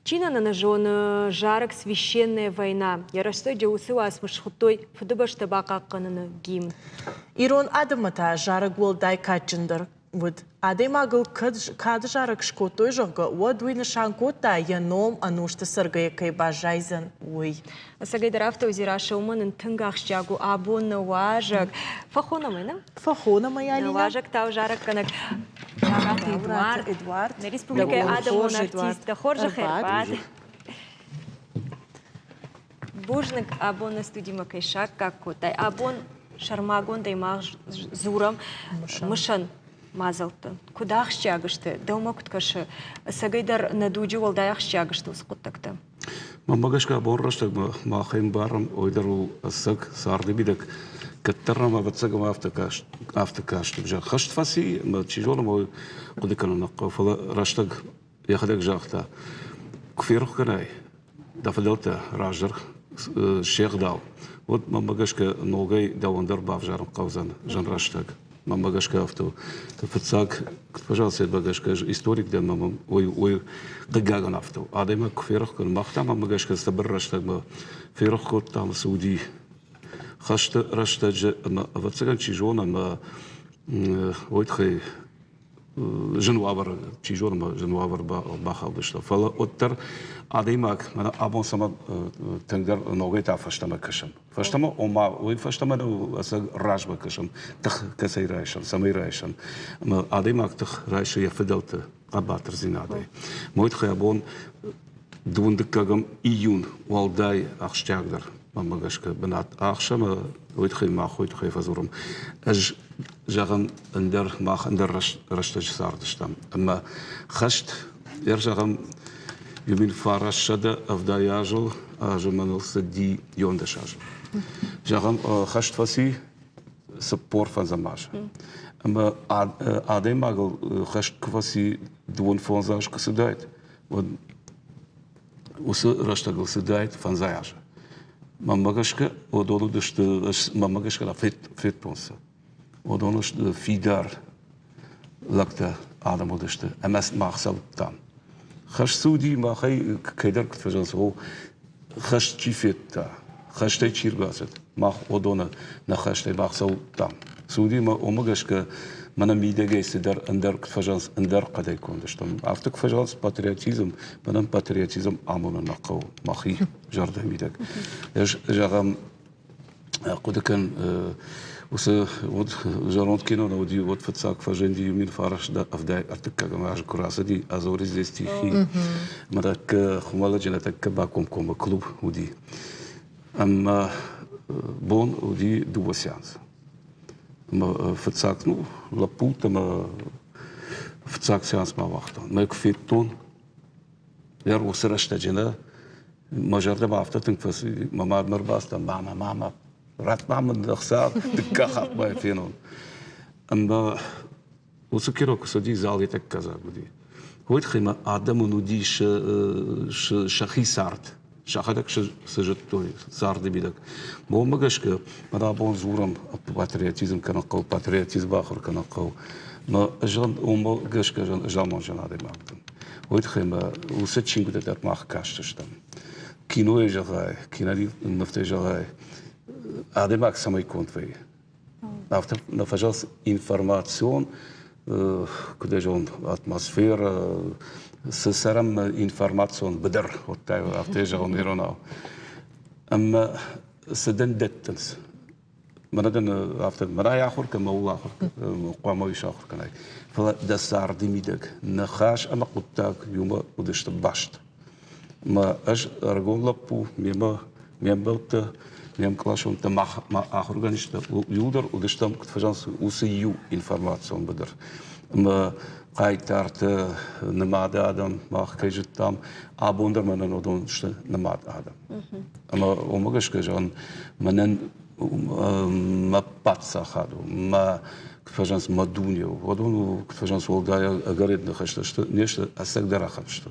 Чи нӕ нӕ зоны зарӕг «Священная война». Йӕ рӕстӕджы уыцы уацмыс схуыдтой Фыдыбӕстӕ бахъахъхъӕныны гимн. Ирон адӕммӕ та зарӕг уӕлдай кадджындӕр уыд. Адӕймагыл кӕд кады зарӕг скодтой, зӕгъгӕ, уӕд уый нысан кодта, йӕ ном ӕнусты цӕргӕйӕ кӕй баззайдзӕн, уый. Ӕцӕгӕйдӕр афтӕ у, Дзерассӕ, уымӕн ын тынг ахсджиаг у абон нӕ уазӕг. Фӕхонӕм ӕй, нӕ? Фӕхонӕм ӕй, Алинӕ. Нӕ уазӕг та у зарӕггӕнӕг Тагъаты Эдуард. Эдуард. Нӕ республикӕйы адӕмон артист. Дӕ хорзӕх ӕрбад. Бузныг, абон нӕ студимӕ кӕй саккаг кодтай. Абон сӕрмагондӕй мах дзурӕм мысӕн. мадзӕлтты. Куыд ахсджиаг сты, дӕумӕ куыд кӕсы, ӕцӕгӕйдӕр нӕ дуджы уӕлдай ахсджиаг сты уыцы хъуыддӕгтӕ? Мӕнмӕ гӕсгӕ абон рӕстӕгмӕ мах ӕмбарӕм, уый дӕр у ӕцӕг царды мидӕг. Кӕддӕр нӕм ӕвӕццӕгӕн афтӕ каст, зӕгъ, хӕст фӕци, ӕмӕ чи зоны, ӕмӕ хъуыды кӕнын нӕ хъӕуы, фӕлӕ рӕстӕг йӕхӕдӕг загъта, куы ферох кӕнай дӕ фыдӕлтӕ раздӕр се гъдау, уӕд мӕнмӕ гӕсгӕ ногӕй дӕуӕн дӕр бавзарын хъӕудзӕн зын рӕстӕг. Мӕнмӕ гӕсгӕ афтӕ у. Фыццаг, пожалуйста, гӕсгӕ ӕз историк дӕн, ӕмӕ уый, уый хъыгагӕн афтӕ у. Адӕймаг куы ферох кӕны, мах та мӕнмӕ гӕсгӕ цыбыр рӕстӕгмӕ ферох кодтам, цы уыди хӕсты рӕстӕджы ӕмӕ ӕвӕццӕгӕн чи зоны, ӕмӕ уый тыххӕй зын уавӕры, чи зоны, ӕмӕ зын уавӕры бахаудыстӕм. Фӕлӕ уӕддӕр адӕймаг, мӕнӕ абон цӕмӕ тынгдӕр ногӕй та фӕстӕмӕ кӕсӕм. Фӕстӕмӕ, ома, уый фӕстӕмӕ нӕу, ӕцӕг размӕ кӕсӕм, тых кӕцӕй райсӕм, цӕмӕй райсӕм. Ӕмӕ адӕймаг тых райсы йӕ фыдӕлты хъӕбатырдзинадӕй. Мой тыххӕй абон дыууын дыккӕгӕм июнь уӕлдай ахсджиагдӕр, мӕнмӕ гӕсгӕ, бынат ахсы ӕмӕ уый тыххӕй мах уый тыххӕй фӕдзурӕм. Ӕз зӕгъын, ӕндӕр мах ӕндӕр рӕстӕджы цардыстӕм. Ӕмӕ хӕст, ӕр зӕгъӕм, иу мин 970 азыл азы мӕныл цыди 11 азы. Зӕгъӕм, хӕст фӕци 45 азы. Ӕмӕ адӕймагыл хӕст куы фӕци 25 аз куы цыдаид, уӕд уыцы рӕстӕгыл цыдаид фӕндзай азы. Мӕнмӕ гӕсгӕ, уыдон уыдысты, мӕнмӕ гӕсгӕ федтон сӕ. Уыдон сты фидар лӕгтӕ адӕм уыдысты ӕмӕ мах цӕуыдтам. Хӕст цы уыди, махӕй кӕйдӕр куыд фӕзӕгъынц, о, хӕст чи федта, хӕстӕй чи рбацыд, мах уыдоны нӕ хӕстӕй мах цӕуыдтам. Цы уыди, уымӕ гӕсгӕ мӕнӕ мидӕгӕй цыдӕр ӕндӕр куыд фӕзӕгъынц, ӕндӕр хъӕдӕй конд стӕм. Афтӕ куы фӕзӕгъынц патриотизм, мӕнӕн патриотизм амонын нӕ хъӕуы мӕхи зӕрдӕ мидӕг. Ӕз зӕгъӕм, хъуыды кӕн, уыцы уыд зӕронд кино нӕ уыди, уӕд фыццаг фӕзынди иу мин фараст ӕвдай ӕртыккӕгӕм азы куы рацыди «А зори здесь тихие». Мӕ тӕккӕ Хуымӕллӕджы нӕ тӕккӕ бакомкоммӕ клуб уыди. Ӕмӕ бон уыди дыууӕ сеансы. Ӕмӕ фыццаг, ну, лӕппутӕ ӕмӕ фыццаг сеансмӕ ауагътон. Мӕ куы федтон, Йӕ уыцы рӕстӕджы нӕ мӕ зӕрдӕмӕ афтӕ тынг фӕцыди, мӕ мадмӕ ӕрбацыдтӕн, мамӕ, мамӕ, ратт ма мын ӕхца, дыккаг хатт ма йӕ фенон. Ӕмӕ уыцы кино куы цыди, зал йӕ тӕккӕ дзаг уыди. Уый тыххӕй ма адӕмӕн уыди сӕхи цард, сӕхӕдӕг цы зыдтой царды мидӕг. Уымӕ гӕсгӕ мӕн абон дзурӕм патриотизм кӕнын хъӕуы, патриотизм ахуыр кӕнын хъӕуы. Мӕ уымӕ гӕсгӕ ӕз амондджын адӕймаг дӕн. Уый тыххӕй мӕ уыцы чингуытӕ дӕр мах кастыстӕм. Кинойы зӕгъай, кинонывтӕй зӕгъай, адӕймаг цӕмӕй конд вӕййы. Афтӕ нӕ фӕзӕгъынц информацион, куыд ӕй зӕгъон, атмосферӕ, цы цӕрӕм информацион быдыр, афтӕ зӕгъон иронау. Ӕмӕ цы дын дӕттынц? Мӕнӕ дын афтӕ, мӕнӕй ахуыр кӕн, мӕ ууыл ахуыр хъуамӕ уый сахуыр кӕнай. Фӕлӕ дӕ царды мидӕг ныхас ӕмӕ хъуыддаг иумӕ уыдысты баст. Мӕ ӕз ӕрыгон лӕппу, мемӕ ме мбӕлттӕ, ме мкъласонтӕ, мӕ ахуыргӕнджытӕ иуылдӕр уыдыстӕм, куыд фӕзӕгъынц, уыцы иу информацион быдыр. Ӕмӕ хъайтарты нымады адӕм мах кӕй зыдтам, абон дӕр мӕнӕн уыдон сты нымад адӕм. Ӕмӕ уымӕ гӕсгӕ зӕгъын, мӕнӕн мӕ паддзахад у, мӕ куыд фӕзӕгъынц, мӕ дуне у. Уыдон куыд фӕзӕгъынц, уӕлдай ӕгӕр ныхӕстӕ сты, не сты, ӕцӕгдӕр ахӕм сты.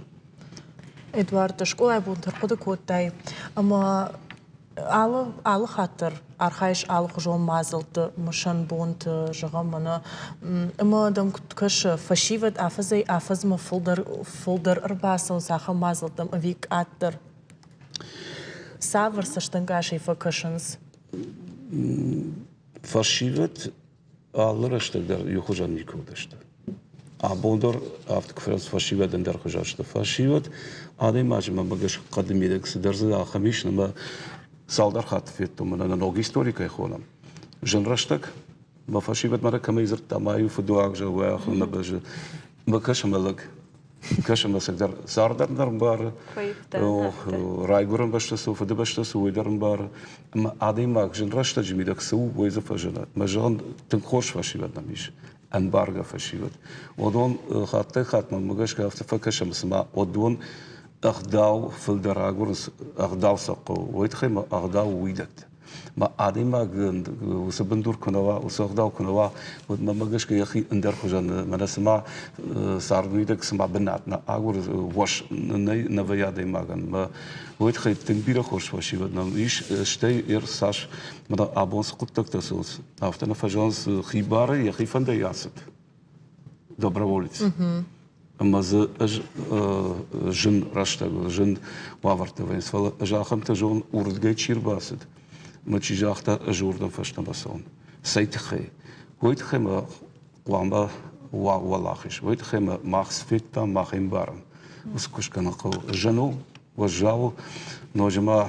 Эдуард, скъолайы бонты ӕрхъуыды кодтай ӕмӕ алы, алы хатт дӕр архайыс алыхуызон мадзӕлтты, мысӕн бонты, зӕгъӕм, мӕнӕ ӕмӕ дӕм куыд кӕсы, фӕсивӕд афӕдзӕй-афӕдзмӕ фылдӕр, фылдӕр ӕрбацӕуынц ахӕм мадзӕлттӕм ӕви къаддӕр? Цавӕр цӕстӕнгасӕй фӕкӕсынц? Фӕсивӕд алы рӕстӕг дӕр иухуызӕн никуы уыдысты. Абон дӕр афтӕ куы фӕрӕнц фӕсивӕд ӕндӕр хуызӕн сты. Фӕсивӕд адӕймаджы мӕнмӕ гӕсгӕ хъӕды мидӕг цыдӕр дзы ахӕм ис, ӕмӕ цалдӕр хатты федтон, мӕнӕ нӕ ног истори кӕй хонӕм. Зын рӕстӕг мӕ фӕсивӕд мӕнӕ кӕмӕй дзырдта, ма иу фыдуаг зӕгъ, нӕ бӕзы. Мӕ кӕсы мӕ лӕг. Кӕсы мӕ цӕгдӕр цардӕн дӕр ӕмбары, райгуырӕн бӕстӕ цы у, фыдыбӕстӕ цы у, уый дӕр ӕмбары. Ӕмӕ адӕймаг зын рӕстӕджы мидӕг цы у, уый дзы фӕзыны. Мӕ зӕгъын, тынг хорз фӕсивӕд нӕм ис. ӕмбаргӕ фӕсивӕд. Уыдон хаттӕй-хатт мӕнмӕ гӕсгӕ афтӕ фӕкӕсӕм, цыма уыдон ӕгъдау фылдӕр агурынц, ӕгъдау сӕ хъӕуы. Уый тыххӕй ма ӕгъдау уидӕгтӕ. Ма адӕймаг уыцы бындур куы нӕ уа, уыцы ӕгъдау куы нӕ уа, уӕд мӕнмӕ гӕсгӕ йӕхи ӕндӕр хуызӕн, мӕнӕ цыма цардуидаг цыма бынат нӕ агуры, уӕс нӕй нӕ вӕййы адӕймагӕн. Мӕ уый тыххӕй тынг бирӕ хорз фӕсивӕд нӕм ис, стӕй ӕр цас мӕнӕ абон цы хъуыддӕгтӕ цӕуынц, афтӕ нӕ фӕзӕгъынц, хибары йӕхи фӕндӕй ацыд доброволец. Ӕмӕ дзы ӕз зын рӕстӕг, зын уавӕртӕ вӕййынц, фӕлӕ ӕз ахӕмтӕ зонын, уырдгӕй чи рбацыд, ӕмӕ чи загъта, ӕз уырдӕм фӕстӕмӕ цӕуын. Цӕй тыххӕй? Уый тыххӕй мӕ хъуамӕ уа уӕлахиз. Уый тыххӕй мӕ мах цы федтам, мах ӕмбарӕм. Уыцы куыст кӕнын хъӕуы. Зын у, уӕззау у. Ноджы ма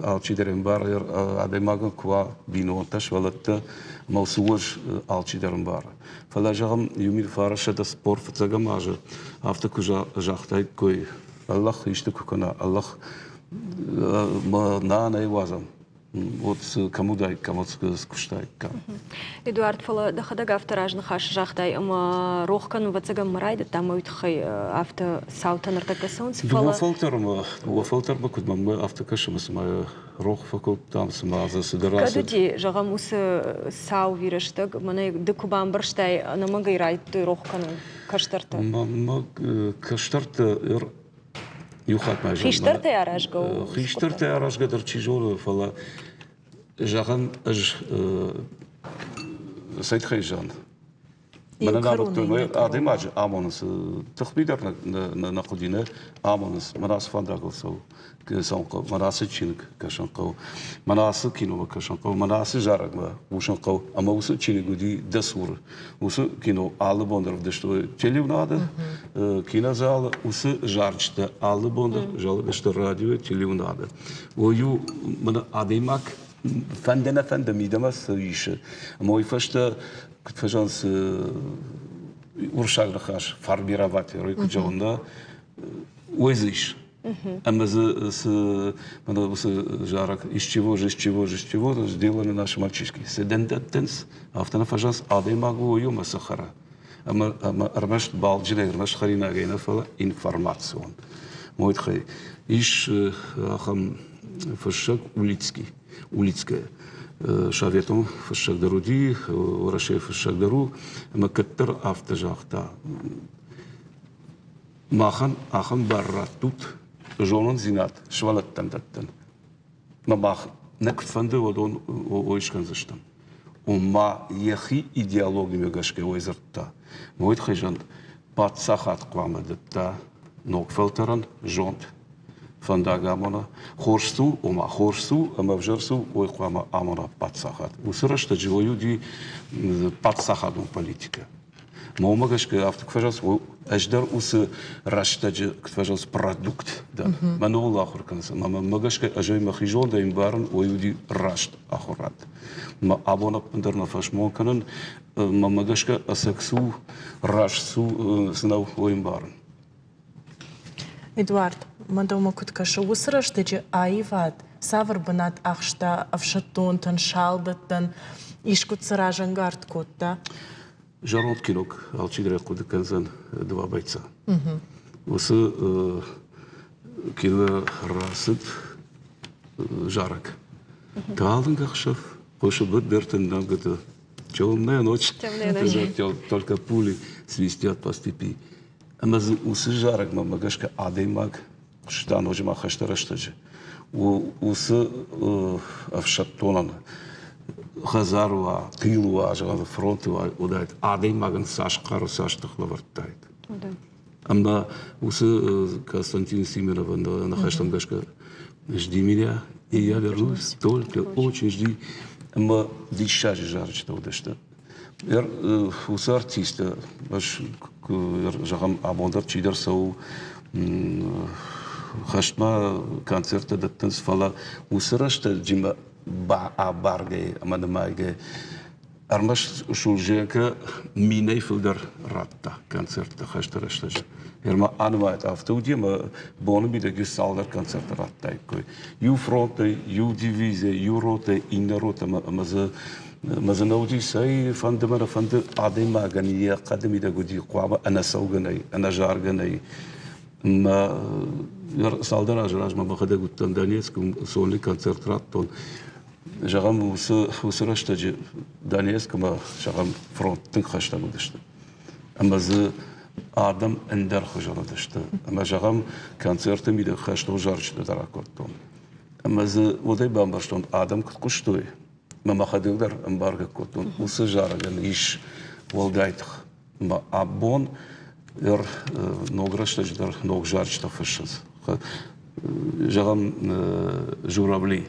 алчидӕр ӕмбары, адӕймагӕн куы уа бинонтӕ, сывӕллӕттӕ, ӕмӕ уыцы уӕз алчидӕр ӕмбары. Фӕлӕ, зӕгъӕм, иу мин фарсӕдӕ спорт фыццӕгӕм азы афтӕ куы загътаиккой, ӕллӕх исты куы кӕна, ӕллӕх мӕ нӕ нӕй уадзӕм, вот кӕм уыдаиккам, вот скуыстаиккам. Эдуард, фӕлӕ дӕхӕдӕг афтӕ разныхас загътай ӕмӕ рох кӕнын ӕвӕццӕгӕн ма райдыдта, ӕмӕ уый тыххӕй афтӕ цаутӕ ныртӕккӕ цӕуынц. Фӕлӕ дыууӕ фӕлтӕрмӕ куыд мӕнмӕ афтӕ кӕсы, ӕмӕ цыма рох фӕкодтам, цыма дзы цыдӕр ацыд. Кӕд уыди, зӕгъӕм, уыцы сау рӕстӕг, мӕнӕ ды куы бамбӕрстай, ӕнӕмӕнгӕй райдыдтой рох кӕнын кӕстӕртӕ? Мӕнмӕ кӕстӕртӕ иу хатт ма Хистӕртӕй аразгӕ у? Хистӕртӕй аразгӕ дӕр чи зоны, фӕлӕ зӕгъӕм, ӕз цӕй тыххӕй зӕгъын? Мӕнӕн амыдтой, адӕймаджы амонынц, тыхми дӕр нӕ хъуыди, нӕ амонынц, мӕнӕ ацы фӕндагыл цӕуы, цӕуын хъӕуы, мӕнӕ ацы чиныг кӕсын хъӕуы, мӕнӕ ацы киномӕ кӕсын хъӕуы, мӕнӕ ацы зарӕгмӕ хъусын хъӕуы. Ӕмӕ уыцы чиныг уыди дӕ цуры. Уыцы кино алы бон дӕр ӕвдыстой телеуынады, кинозалы, уыцы зарджытӕ алы бон дӕр зӕлыдысты радиойы, телеуынады. Уый у мӕнӕ адӕймаг фӕнды нӕ фӕнды мидӕмӕ цы исы. Ӕмӕ уый фӕстӕ, куыд фӕзӕгъынц, уырыссаг ныхас формировать, куыд зӕгъын, да, уый дзы ис. Ӕмӕ дзы цы мӕнӕ уыцы зарӕг «Из чего же, из чего же, из чего же сделаны наши мальчишки». Цы дӕн дӕттынц, афтӕ нӕ фӕзӕгъынц, адӕймаг у уый ӕмӕ цы хӕры. Ӕмӕ, ӕмӕ ӕрмӕст балджынӕй, ӕрмӕст хӕринагӕй нӕ, фӕлӕ информацион. Мой тыххӕй ис ахӕм фыссӕг Улицкий, Улицкая. Советон фыссӕг дӕр уыди, Уӕрӕсейы фыссӕг дӕр у, ӕмӕ кӕддӕр афтӕ загъта, Махӕн ахӕм бар раттут зонындзинад сывӕллӕттӕн дӕттын. Мӕ мах нӕ куыд фӕнды, уыдон уый скӕндзыстӕм. Ома йӕхи идеологимӕ гӕсгӕ уый дзырдта. Уый тыххӕй зӕгъын, паддзахад хъуамӕ дӕтта ног фӕлтӕрӕн зонд, фӕндаг амона. Хорз цы у, ома хорз цы у ӕмӕ ӕвзӕр цы у, уый хъуамӕ амона паддзахад. Уыцы рӕстӕджы уый уыди паддзахадон политикӕ. Мӕ уымӕ гӕсгӕ афтӕ куы фӕзӕгъынц, ӕз дӕр уыцы рӕстӕджы куыд фӕзӕгъынц, продукт дӕн. Мӕ ууыл ахуыр кӕнынц. Ӕмӕ мӕнмӕ гӕсгӕ ӕз ӕй мӕхи зондӕй ӕмбарын, уый уыди раст ахуырад. Мӕ абон ӕппындӕр нӕ фӕсмон кӕнын, мӕнмӕ гӕсгӕ ӕцӕг цы у, раст цы у, цы нӕу, уый ӕмбарын. Эдуард, мӕ дӕумӕ куыд кӕсы, уыцы рӕстӕджы аивад цавӕр бынат ахста ӕфсӕддонтӕн, салдӕттӕн, искуыд сӕ разӕнгард кодта? Зӕронд кинок алчидӕр хъуыды кӕндзӕн Два бойца. Уыцы кино рацыд зарӕг. Талынг ӕхсӕв хъуысы быдырты нӕмгуыты Темная ночь. Темная ночь. Только пули свистят по степи. Ӕмӕ дзы уыцы зарӕгмӕ гӕсгӕ адӕймаг хъуыста ноджы ма хӕсты рӕстӕджы. Уыцы ӕфсӕддонӕн хӕдзар уа, тыл уа, зӕгъӕм, фронты уа, уыдаид, адӕймагӕн цас хъару, цас тых лӕвӕрдтаид. Ӕмӕ уыцы Константин Симеровы ныхӕстӕм гӕсгӕ «Жди меня, и я вернусь, только очень жди». Ӕмӕ диссаджы зарджытӕ уыдысты. Уыцы артисттӕ, ӕз зӕгъӕм, абон дӕр чидӕр цӕуы хӕстмӕ концерттӕ дӕттынц, фӕлӕ уыцы рӕстӕджимӕ абаргӕйӕ ӕмӕ нымайгӕйӕ ӕрмӕст Шульженко минӕй фылдӕр радта концерттӕ хӕсты рӕстӕджы. Ӕрмӕ анымайат, афтӕ уыди, ӕмӕ боны мидӕг иу цалдӕр концерты радтаиккой. Иу фронтӕй, иу дивизийӕ, иу ротӕй, иннӕ ротӕмӕ ӕмӕ дзы ӕмӕ дзы нӕ уыди, цӕй фӕнды мӕ нӕ фӕнды адӕймагӕн йӕ хъӕды мидӕг уыди хъуамӕ ӕнӕцӕугӕ нӕй, ӕнӕзаргӕ нӕй. Мӕ цалдӕр азы размӕ мӕхӕдӕг уыдтӕн Донецкы, сольный концерт радтон. Зӕгъӕм, уыцы, уыцы рӕстӕджы Донецк ӕмӕ, зӕгъӕм, фронт тынг хӕстӕг уыдысты. Ӕмӕ дзы адӕм ӕндӕр хуызӕн уыдысты. Ӕмӕ, зӕгъӕм, концерты мидӕг хӕстон зарджытӕ дӕр акодтон. Ӕмӕ дзы уӕдӕй бамбӕрстон, адӕм куыд хъуыстой, ӕмӕ мӕхӕдӕг дӕр ӕмбаргӕ кодтон, уыцы зарӕгӕн ис уӕлдай тых. Ӕмӕ абон дӕр ног рӕстӕджы дӕр ног зарджытӕ фыссынц. Зӕгъӕм, Журавли.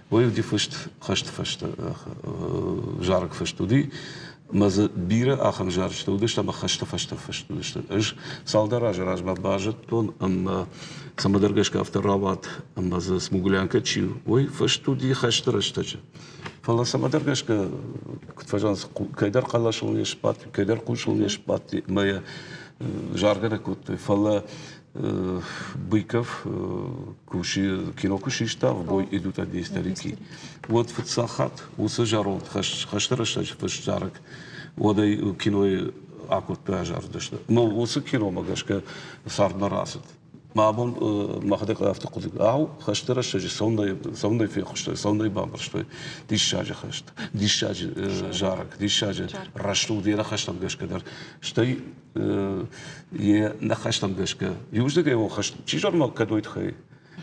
Уый уыди фыст хӕсты фӕстӕ зарӕг фыст уыди. Ӕмӕ дзы бирӕ ахӕм зарджытӕ уыдысты ӕмӕ хӕсты фӕстӕ фыст уыдысты. Ӕз цалдӕр азы размӕ базыдтон ӕмӕ цӕмӕдӕр гӕсгӕ афтӕ рауад, ӕмӕ дзы Смуглянка чи у, уый фыст уыди хӕсты рӕстӕджы. Фӕлӕ цӕмӕдӕр гӕсгӕ, куыд фӕзӕгъынц, кӕйдӕр хъӕлӕсыл не сбадти, кӕйдӕр хъусыл не сбадти ӕмӕ йӕ заргӕ нӕ кодтой. Фӕлӕ Быков кино куы систа «В бой идут одни старики», уӕд фыццаг хатт уыцы зӕронд хӕсты рӕстӕджы фыст зарӕг, уӕд ӕй кинойы акодтой, азарыдысты. Ӕмӕ уыцы киномӕ гӕсгӕ цардмӕ рацыд. Мӕ абон мӕхӕдӕг афтӕ хъуыды ау, хӕсты рӕстӕджы цӕуыннӕ фехъуыстой, цӕуыннӕ бамбӕрстой диссаджы хӕст, диссаджы зарӕг, диссаджы рӕсугъд йӕ ныхӕстӕм гӕсгӕ дӕр. Стӕй йӕ ныхӕстӕм гӕсгӕ, иуыздӕгӕй о хӕст, чи зоны ма кӕд уый тыххӕй,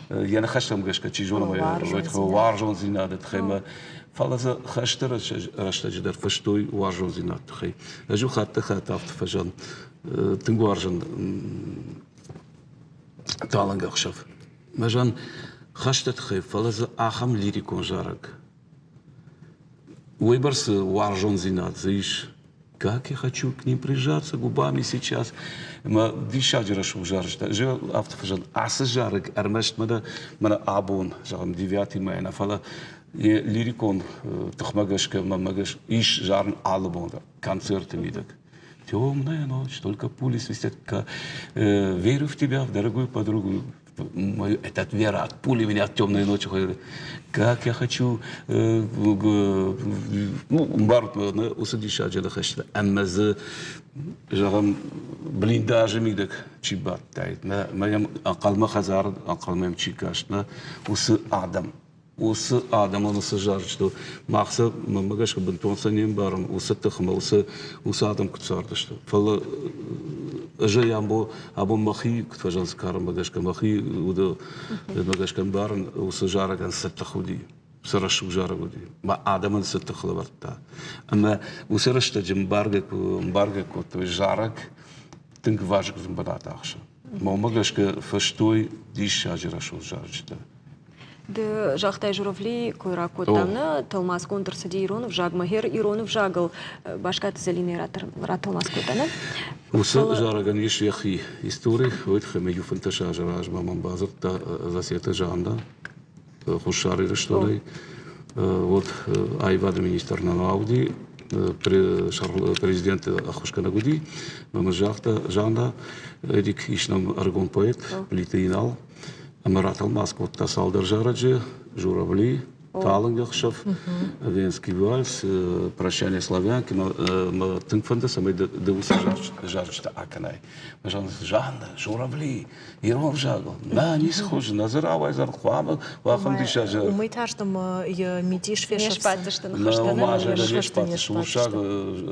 йӕ ныхӕстӕм гӕсгӕ, чи зоны уый тыххӕй уарзондзинады тыххӕй ма, фӕлӕ дзы хӕсты рӕстӕджы дӕр фыстой уарзондзинады тыххӕй. Ӕз иу хатты-хатт афтӕ фӕзӕгъын, тынг уарзын талынг ӕхсӕв. Мӕзӕн хӕсты тыххӕй, фӕлӕ дзы ахӕм лирикон зарӕг. Уыйбӕрц уарзондзинад дзы ис. Как я хочу к ним прижаться губами сейчас. Мӕ диссаджы рӕсугъд зарджытӕ. Афтӕ фӕзӕгъын, ацы зарӕг ӕрмӕст мӕнӕ, мӕнӕ абон, зӕгъӕм, девятый мая нӕ, фӕлӕ йӕ лирикон тыхмӕ гӕсгӕ, мӕнмӕ гӕсгӕ, ис зарын алы бон дӕр, концерты мидӕг. Темная ночь, только пули свистят. Верю в тебя, в дорогую подругу. Мою, это вера от пули меня от темной ночи. Как я хочу, ну, мбарут мӕ, уыцы диссаджы ныхӕстӕ. Ӕмӕ дзы, зӕгъӕм, блиндажы мидӕг чи бадтаид, нӕ, мӕ йӕм ӕнхъӕлмӕ хӕдзары ӕнхъӕлмӕ йӕм чи каст, нӕ, уыцы адӕм. Уыцы адӕмӕн уыцы зарджытыл мах сӕ, мӕнмӕ гӕсгӕ, бынтон сӕ не мбарӕм, уыцы тых ӕмӕ уыцы, уыцы адӕм куыд цардысты. Фӕлӕ ӕз ӕй абон мӕхи, куыд фӕзӕгъынц карӕнмӕ гӕсгӕ, мӕхи удмӕ гӕсгӕ ӕмбарын, уыцы зарӕгӕн цы тых уыди, цы рӕсугъд зарӕг уыди, мӕ адӕмӕн цы тых лӕвӕрдта. Ӕмӕ уыцы рӕстӕджы ӕмбаргӕ, ӕмбаргӕ кодтой, зарӕг тынг вазыгджын бынат ахсы. Мӕнмӕ гӕсгӕ фыстой диссаджы рӕсугъд зарджытӕ. Ды загътай Журавли кой ракодтам, нӕ тӕлмацгонд ӕрцыди ирон ӕвзагмӕ. Гъер ирон ӕвзагыл Баскаты Зӕлинӕ ратӕлмац кодта, нӕ? Уыцы зарӕгӕн ис йӕхи истори. Уый тыххӕй мӕ иу фынтӕс азы размӕ мӕм бадзырдта Засеты Жанна Хуссар Ирыстонӕй. Уӕд аивады министр нӕ уыди, президенты ӕххуысгӕнӕг уыди. Мӕ загъта Жанна, Эдик, ис нӕм ӕрыгон поэт Плиты Инал. Ӕмӕ ратӕлмац кодта цалдӕр зарӕджы «Журавли», «Талынг ӕхсӕв», «Венский вальс», «Прощание славянки». Мӕ тынг фӕнды, цӕмӕй ды уыцы зарджытӕ акӕнай. Мӕ зӕгъынц, Жанна, «Журавли», ирон ӕвзагыл. Нӕ, ницы хуызы, нӕ дзы рауайдзӕн, хъуамӕ уахӕм диссаджы. Уымӕй тарст ӕмӕ йӕ мидис фесӕфдзӕн. Нӕ, уымӕ не сбадтысты, уырыссаг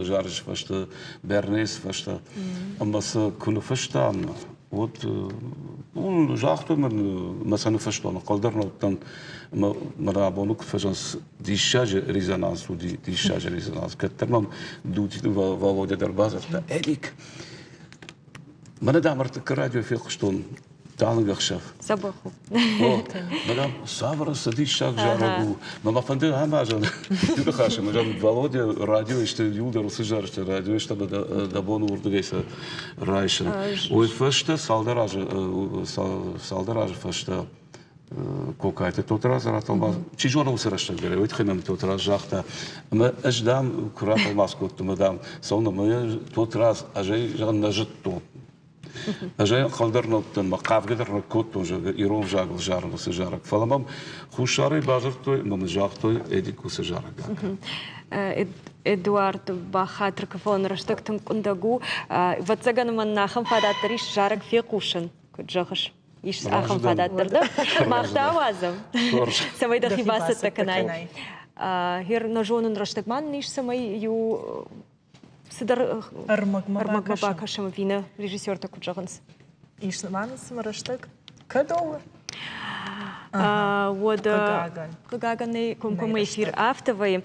зарӕджы фӕстӕ, Бернейсы фӕстӕ. Ӕмӕ сӕ куы ныффыстам, Вот ну, загътой мын, мӕ сӕ ныффыстон, ӕнхъӕл дӕр нӕ уыдтӕн. Ӕмӕ мӕ абоны куыд фӕзӕгъынц, диссаджы резонанс уыди, диссаджы резонанс. Кӕддӕр мӕм Дудиты Володя дӕр бадзырдта, Эдик, мӕнӕ дам ӕртыккӕ радио фехъуыстон талынг ӕхсӕв. Дзӕбӕх у. О, мадам, цавӕр цы диссаг зарӕг у. Мӕ мӕ фӕнды ӕмӕ зӕгъ, иу ныхасы, мӕ зӕгъ, Володя радиойы сты, иуылдӕр уыцы зарджытӕ радиойы сты ӕмӕ дӕ бон уырдыгӕй сӕ райсын. Уый фӕстӕ цалдӕр азы, цалдӕр азы фӕстӕ Кокайты Тотырадз ратӕлмац, чи зоны уыцы рӕстӕг дӕр, уый тыххӕй мӕм Тотырадз загъта, ӕмӕ ӕз, дам, куы ратӕлмац кодтон, ӕмӕ, дам, цӕуылнӕ, мӕ Тотырадз, ӕз ӕй, зӕгъын, нӕ зыдтон. Ӕз ӕй ӕнхъӕл дӕр нӕ уыдтӕн, мӕ хъавгӕ дӕр нӕ кодтон, зӕгъгӕ, ирон ӕвзагыл зарын уыцы зарӕг. Фӕлӕ мӕм Хуссарӕй бадзырдтой ӕмӕ мын загътой, Эдик уыцы зарӕг акӕн. Эдуард бахатыр кӕфон рӕстӕг тынг къуындӕг у. Ӕвӕццӕгӕн мӕн ахӕм фадат дӕр ис зарӕг фехъусын, куыд зӕгъыс. Ис ахӕм фадат дӕр, да? Мах та ауадзӕм, цӕмӕй дӕхи бацӕттӕ кӕнай. Гер нӕ зонын рӕстӕг ма нын ис, цӕмӕй иу цыдӕр ӕрмӕгмӕ бакӕсӕм ӕви нӕ режиссертӕ куыд зӕгъынц? Ис ма нын цымӕ рӕстӕг? Кӕд у? Уӕд хъыгагӕн нӕ комкоммӕ эфир афтӕ вӕййы.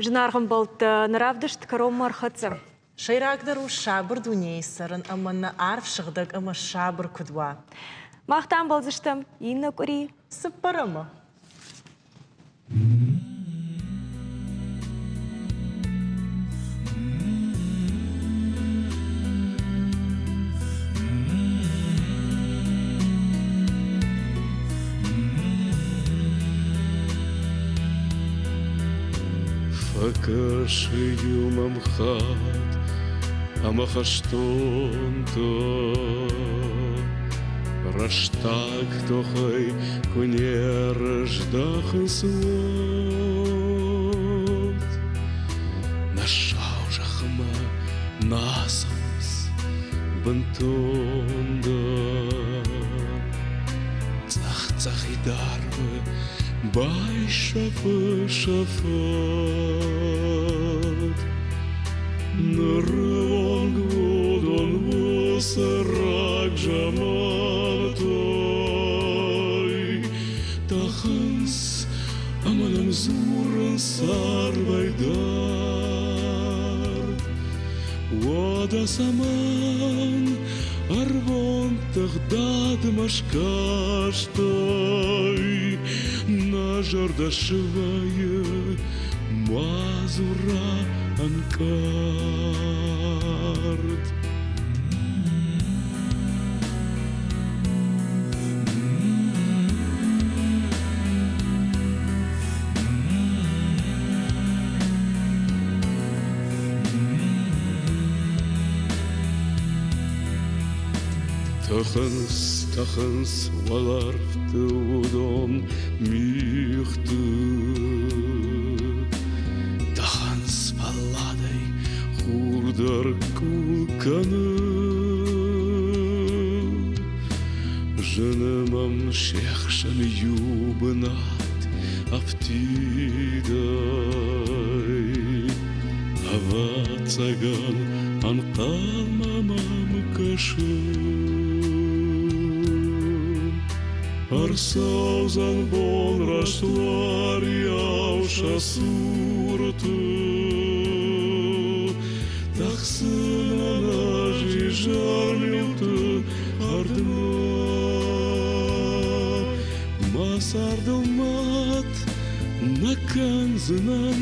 Зынаргъ ӕмбӕлттӕ, нӕ равдыст кӕронмӕ ӕрхӕццӕ. Сӕйрагдӕр у сабыр дунейы цӕрын ӕмӕ нӕ арв сыгъдӕг ӕмӕ сабыр куыд уа. Мах та ӕмбӕлдзыстӕм иннӕ къуыри. Цыппӕрӕмы. Фӕкӕсы-иу мӕм хатт ӕмӕ хӕстонтӕ Рӕстаг тохӕй куы не рыздӕхынц, уӕд Нӕ сау зӕхмӕ нӕ ацӕуынц бынтондӕр. Цъӕх-цъӕхид арвы байсӕфы сӕ фӕд. Ныры онг уыдон уыцы рагзамантай тӕхынц ӕмӕ нӕм дзурынц арвӕй дард. Уӕдӕ цӕмӕн ӕрвон тыгъдадмӕ скастӕй нӕ зӕрдӕ свӕййы мадзура ӕнкъард. Тӕхынц, тӕхынц уӕлӕрвты уыдон мигъты. Тӕхынц фӕлладӕй хур дӕр къул кӕны. Зыны мӕм се хсӕн иу бынат афтидӕй. Ӕвӕццӕгӕн, ӕнхъӕлмӕ мӕм кӕсы. Ӕрцӕудзӕн бон раст уариау сӕ цурты. Тӕхдзынӕн ӕз изӕрмилты хӕрдмӕ. Мӕ цардыл мӕт нӕ кӕндзынӕн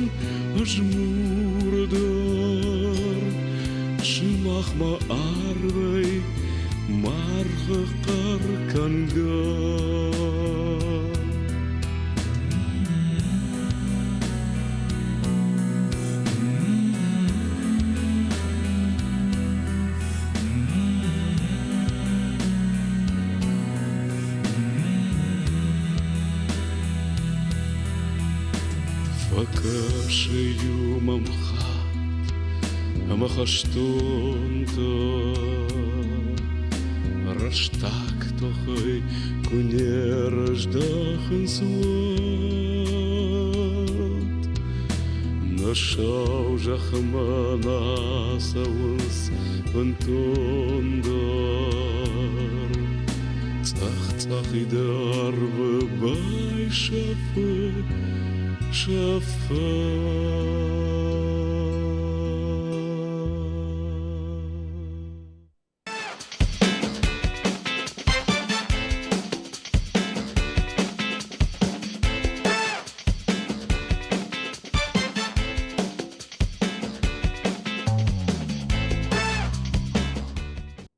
ӕз мур дӕр. Сымахмӕ арвӕй маргъы хъӕр кӕнгӕ. Фӕкӕсы-иу мӕм хатт ӕмӕ хӕстонтӕ Рӕстаг тохӕй куы не рыздӕхынц, уӕд Нӕ сау зӕхмӕ нӕ цӕуынц бынтондӕр. Цъӕх-цъӕхид арвы байсӕфы сӕ фӕд.